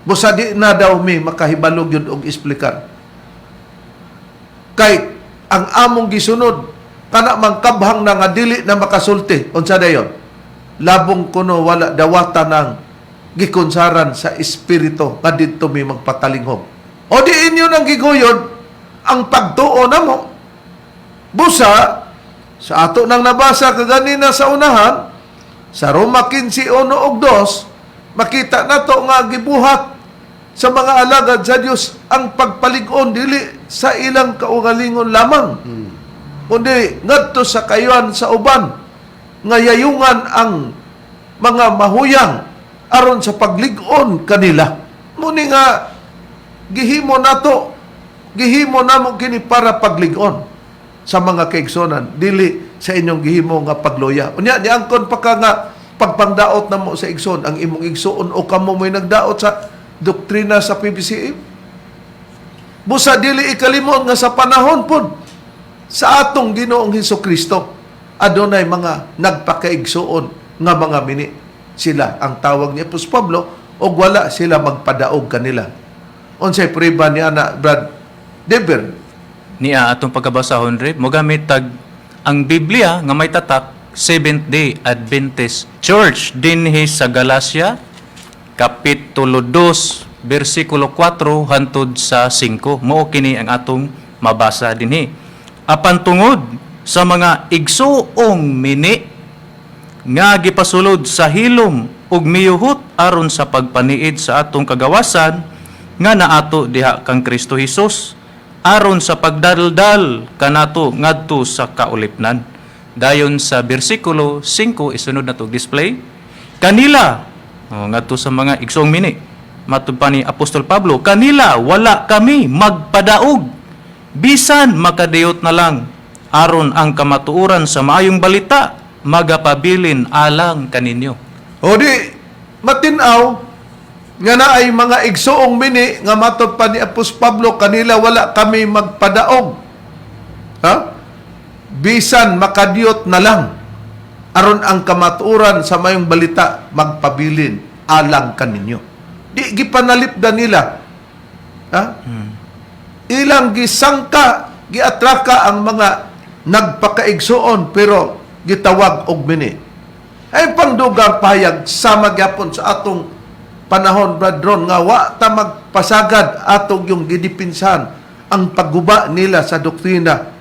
Busa di na daw mi makahibalog yun og esplikan. Kay ang among gisunod kana mang kabhang na nga dili na makasulti, unsa dayon? Labong kuno wala dawata ng gikonsaran sa espiritu nga didto mi magpatalinghog. O di inyo nang giguyod ang pagtuo namo. Busa sa ato nang nabasa kaganina sa unahan sa Roma 15:1 ug 2, makita nato nga gibuhat sa mga alagad sa Dios ang pagpalig-on dili sa ilang kaugalingon lamang, kundi ngadto sa kayuan sa uban nga yayungan ang mga mahuyang aron sa paglig-on kanila. Muni nga gihimo nato, gihimo namo kini para paglig-on. sa mga kaigsunan, dili sa inyong gihimo nga pagluya. Unya niangkon pa ka nga pagpangdaot namo sa igsoon, ang imong igsoon o kamo mo'y nagdaot sa doktrina sa PBCM. Busa dili ikalimot nga sa panahon pud sa atong Ginoong Hesus Kristo, adunay mga nagpakaigsuon nga mga mini. Sila ang tawag ni Apostol Pablo og wala sila magpadaog kanila. Unsay prueba ni ana, Brad Deber? Niya atong pagkabasahon, Rep, mogamit tag ang Biblia nga may tatak Seventh Day Adventist Church dinhi sa Galacia kapitulo 2 bersikulo 4 hantod sa 5. Mao kini ang atong mabasa dinhi. Apan tungod sa mga igsuong mini nga gipasulod sa hilom ug miyuhot aron sa pagpaniid sa atong kagawasan nga naato diha kang Kristo Hesus aron sa pagdaldal kanato ngadto sa kaulipnan. Dayon sa bersikulo 5, isunod na to display kanila, oh, ngadto sa mga igsoong mini, matud pa ni Apostol Pablo, kanila wala kami magpadaog bisan makadiyot na lang aron ang kamatuoran sa maayong balita magapabilin alang kaninyo. O di matin-aw nga naay mga igsoong mini nga matod pa ni Apostol Pablo, kanila wala kami magpadaog. Ha? Bisan makadiyot na lang aron ang kamatuoran sa mayong balita magpabilin alang kaninyo. Di gipanalipdan nila. Ha? Ilang gisangka, giatraka ang mga nagpakaigsoon pero gitawag og mini. Ay pangdugang pahayag sama gyapon sa atong panahon, Brad Ron, nga wa ta magpasagad atong yung gidipinsahan ang pagguba nila sa doktrina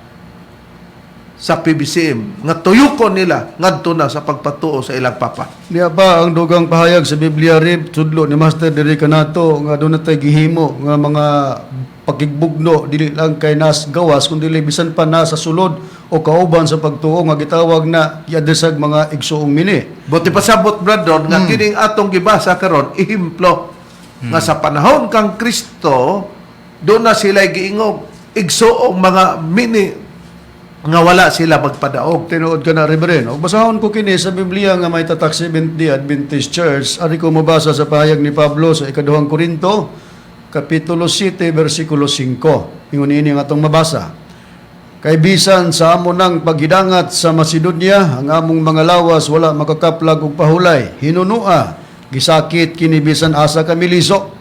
sa PBCM nga tuyoko nila ngadto na sa pagpatuo sa ilang papa. Niya pa ang dugang pahayag sa Biblia, Rib, tudlo ni Master diri kanato nga doon natay gihimo nga mga pakigbugno dili lang kay nas gawas kundi bisan pa na sa sulod o kauban sa pagtuo nga gitawag na giadresag mga igsuong mini. Buti pasabot, Brad Ron, nga kining atong gibasa karon ehemplo nga sa panahon kang Kristo doon na sila giingog igsuong mga mini nga wala sila magpadaog. Tinuod ka na, Reverend. Og basahon ko kini sa Biblia nga may tatak Seventh-day Adventist Church. Ari ko mabasa sa pahayag ni Pablo sa ikaduhang Korinto, Kapitulo 7, versikulo 5. Ingon ini ang atong mabasa. Kay bisan sa amo nang paghidangat sa Macedonia, ang among mga lawas wala makakaplag og pahulay. Hinunua, gisakit kini bisan asa kami liso.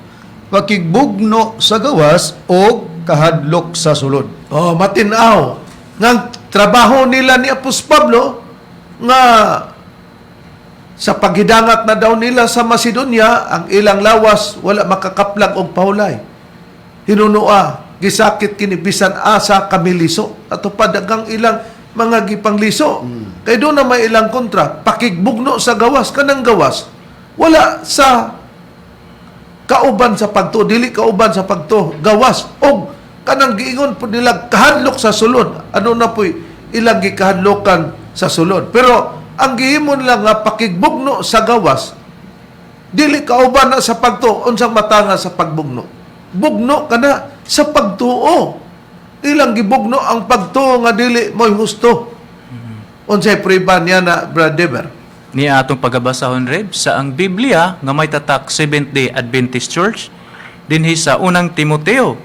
Pakigbugno sa gawas o kahadlok sa sulod. Oh, matin-aw nga ang trabaho nila ni Apostol Pablo nga sa paghidangat na daw nila sa Macedonia, ang ilang lawas wala makakaplag og pahulay. Hinunua, gisakit kini bisan asa kami liso. Ato pa dagang ilang mga gipangliso. Kay doon na may ilang kontra, pakigbugno sa gawas, kanang gawas wala sa kauban sa pagtuo, dili kauban sa pagtuo, gawas og kanang giingon po nila kahadlok sa sulod. Ano na po'y ilang gikahadlokan sa sulod. Pero ang gihimo nila nga pakigbugno sa gawas, dili kauban na sa pagtuo, unsang matanga sa pagbugno? Bugno ka na sa pagtuo. Ilang gibugno ang pagtuo nga dili mo'y husto. Unsay prueba niya na, Brad Dever? Niya atong pagabasahon, Reb, sa ang Biblia nga may tatak Seventh Day Adventist Church dinhi sa unang Timoteo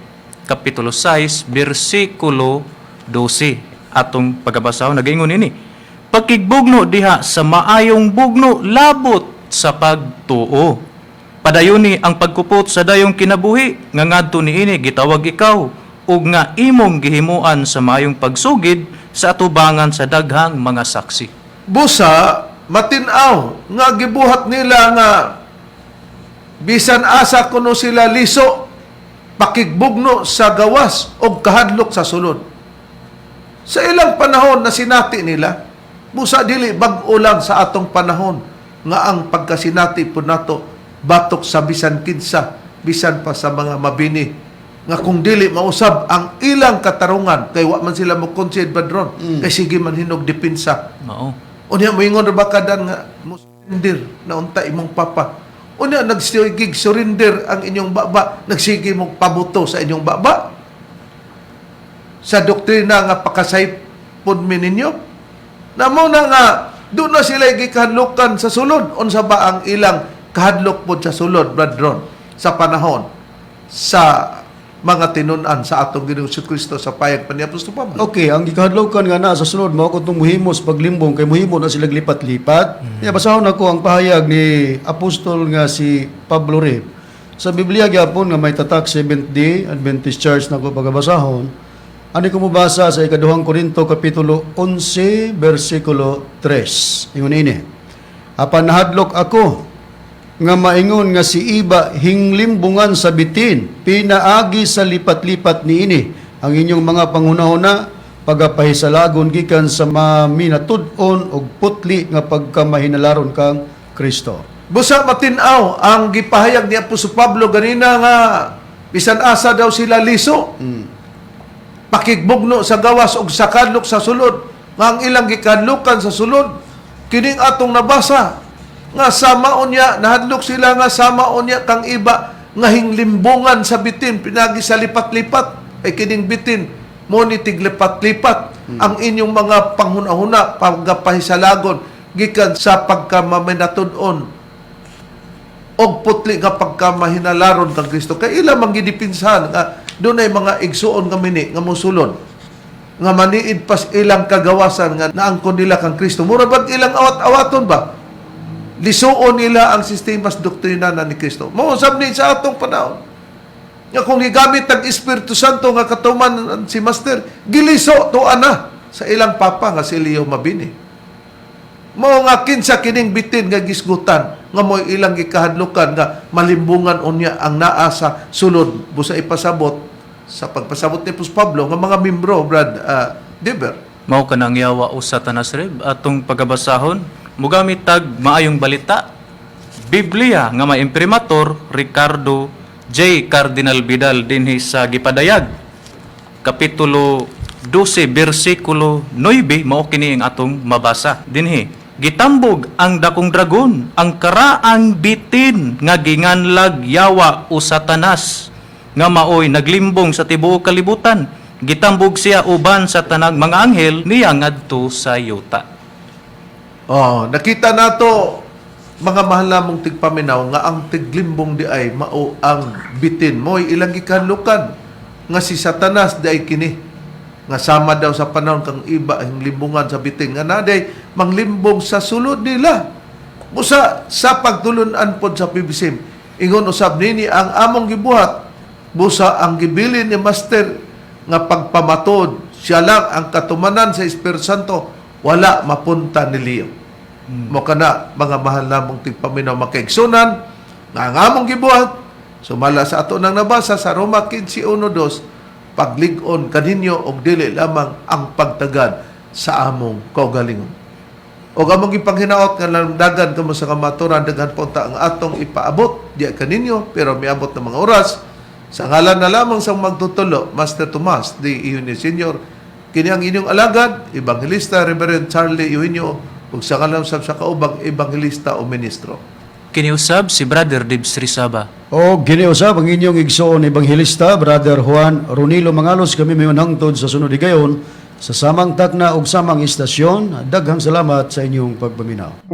kapitulo 6 bersikulo 12. Atong pagabasahon, nagaingon ini: Pakigbugno diha sa maayong bugno labot sa pagtuo. Padayuni ang pagkupot sa dayong kinabuhi nga ngadto niini gitawag ikaw ug nga imong gihimuan sa maayong pagsugid sa atubangan sa daghang mga saksi. Busa matin-aw nga gibuhat nila nga bisan asa kuno sila liso, pakigbugno sa gawas og kahadlok sa sulod. Sa ilang panahon na sinati nila, busa dili bag-o lang sa atong panahon nga ang pagkasinati po nato batok sa bisan kinsa, bisan pa sa mga mabini nga kung dili mausab ang ilang katarungan kay wa man sila mo concede, Badron, kay sige man hinog depensa. Mao. Unya moingon ra ba kadan nga mo surrender na unta imong papa? Unya nagsigig surrender ang inyong baba, nagsige mong pabuto sa inyong baba. Sa doktrina nga pakasay pud mi ninyo? Na mo na nga doon na sila gikahadlokan sa sulod. Unsa ba ang ilang kahadlok pod sa sulod, Brad Ron, sa panahon sa mga tinun-an sa atong Ginoong Kristo sa payag pa ni Apostol Pablo? Okay, ang gikahadlokan nga naa sa sulod mao kutong muhimos paglimbong kay muhimo na sila lipat-lipat. Ya, basahon ako ang pahayag ni apostol nga si Pablo Rib. Sa Biblia gyapon nga may tatak Seventh Day Adventist Church na ko pagabasahon. Ani ko mobasa sa ikaduhang Korinto, kapitulo 11, bersikulo 3. Ingon ini: "Apan nahadlok ako nga maingon nga si iba hinglimbungan sa bitin pinaagi sa lipat-lipat niini ang inyong mga panghunahuna pagapahisalagon gikan sa maminatud-on og putli nga pagkamahinalaron kang Kristo." Busa matin-aw ang gipahayag ni Apostol Pablo ganina nga bisan asa daw sila liso. Pakigbugno sa gawas og sa kadlok sa sulod, nga ang ilang gikadlokan sa sulod kining atong nabasa nga sama unya nahadlok sila nga sama unya kang iba nga hinglimbungan sa bitin pinagi sa lipat-lipat, ay kining bitin mo ni tiglipat-lipat ang inyong mga panghuna-huna pagapahisalagon gikan sa pagkamamaminatud-on og putli nga pagkamahinalaron kang Kristo, kay ila man gidipinsahan nga dunay mga igsuon nga mini nga mosulod nga maniid pas ilang kagawasan nga naangkon nila kang Kristo. Mura bag ilang awat-awaton ba, lisuon nila ang sistemas doktrina na ni Kristo. Mao sab ni sa atong panahon nga kung gigamit ang Espiritu Santo nga katuman si Master, giliso to ana sa ilang papa nga si Leo Mabini. Mao nga kinsa kining bitin nga gisgutan nga mo'y ilang gikahadlukan nga malimbungan unya ang naa sa sulod, busa ipasabot sa pagpasabot ni Pus Pablo nga mga membro, Brad Deber. Mao kanang yawa o Satanas, Reb, atong pagabasahon mugamit tag Maayong Balita Biblia nga may imprimatur Ricardo J. Cardinal Vidal, dinhi sa gipadayag kapitulo 12 bersikulo 9, mao kini ang atong mabasa dinhi: "Gitambog ang dakong dragon, ang karaang bitin nga ginganlag yawa o Satanas, nga maoy naglimbong sa tibuok kalibutan. Gitambog siya uban sa tanang mga anghel niya ngadto sa yuta." Oh, nakita nato, mga mahal namong tigpaminaw, nga ang tiglimbong di ay mao ang bitin, mo'y ilang gikahadlukan nga si Satanas di ay kini nga sama daw sa panahon kang iba ang limbungan sa bitin nga naday manglimbong sa sulod nila. Busa sa pagtulun-an pod sa PBCM, ingon usab nini ang among gibuhat, busa ang gibilin ni Master nga pagpamatod siya lang ang katumanan sa Espiritu Santo, wala mapunta ni Leo mo. Kana, mga mahal namong tigpaminaw, makaigsunan nga ang among gibuhat sumala sa ato nang nabasa sa Roma 15:1-2, paglig-on kaninyo og dili lamang ang pagtagad sa among kaugalingon. Og among gipanghinaot nga dagan kamo sa kamaturan, daghan pa unta ang atong ipaabot diya kaninyo, pero miabot na mga oras. Sa ngalan na lamang sa magtutulo, Master Tomas D. Eugenio Sr., kini ang inyong alagad, Evangelista Reverend Charlie Eugenio, ug sa ngalan sab sa kaubang evangelista o ministro. Kiniusab si Brother Dibs Rizaba. O giniusab ang inyong igsoon ebanghelista, Brother Juan Ronilo Mangalos. Kami may hangtod sa sunod higayon sa samang takna ug samang istasyon. Daghang salamat sa inyong pagpaminaw.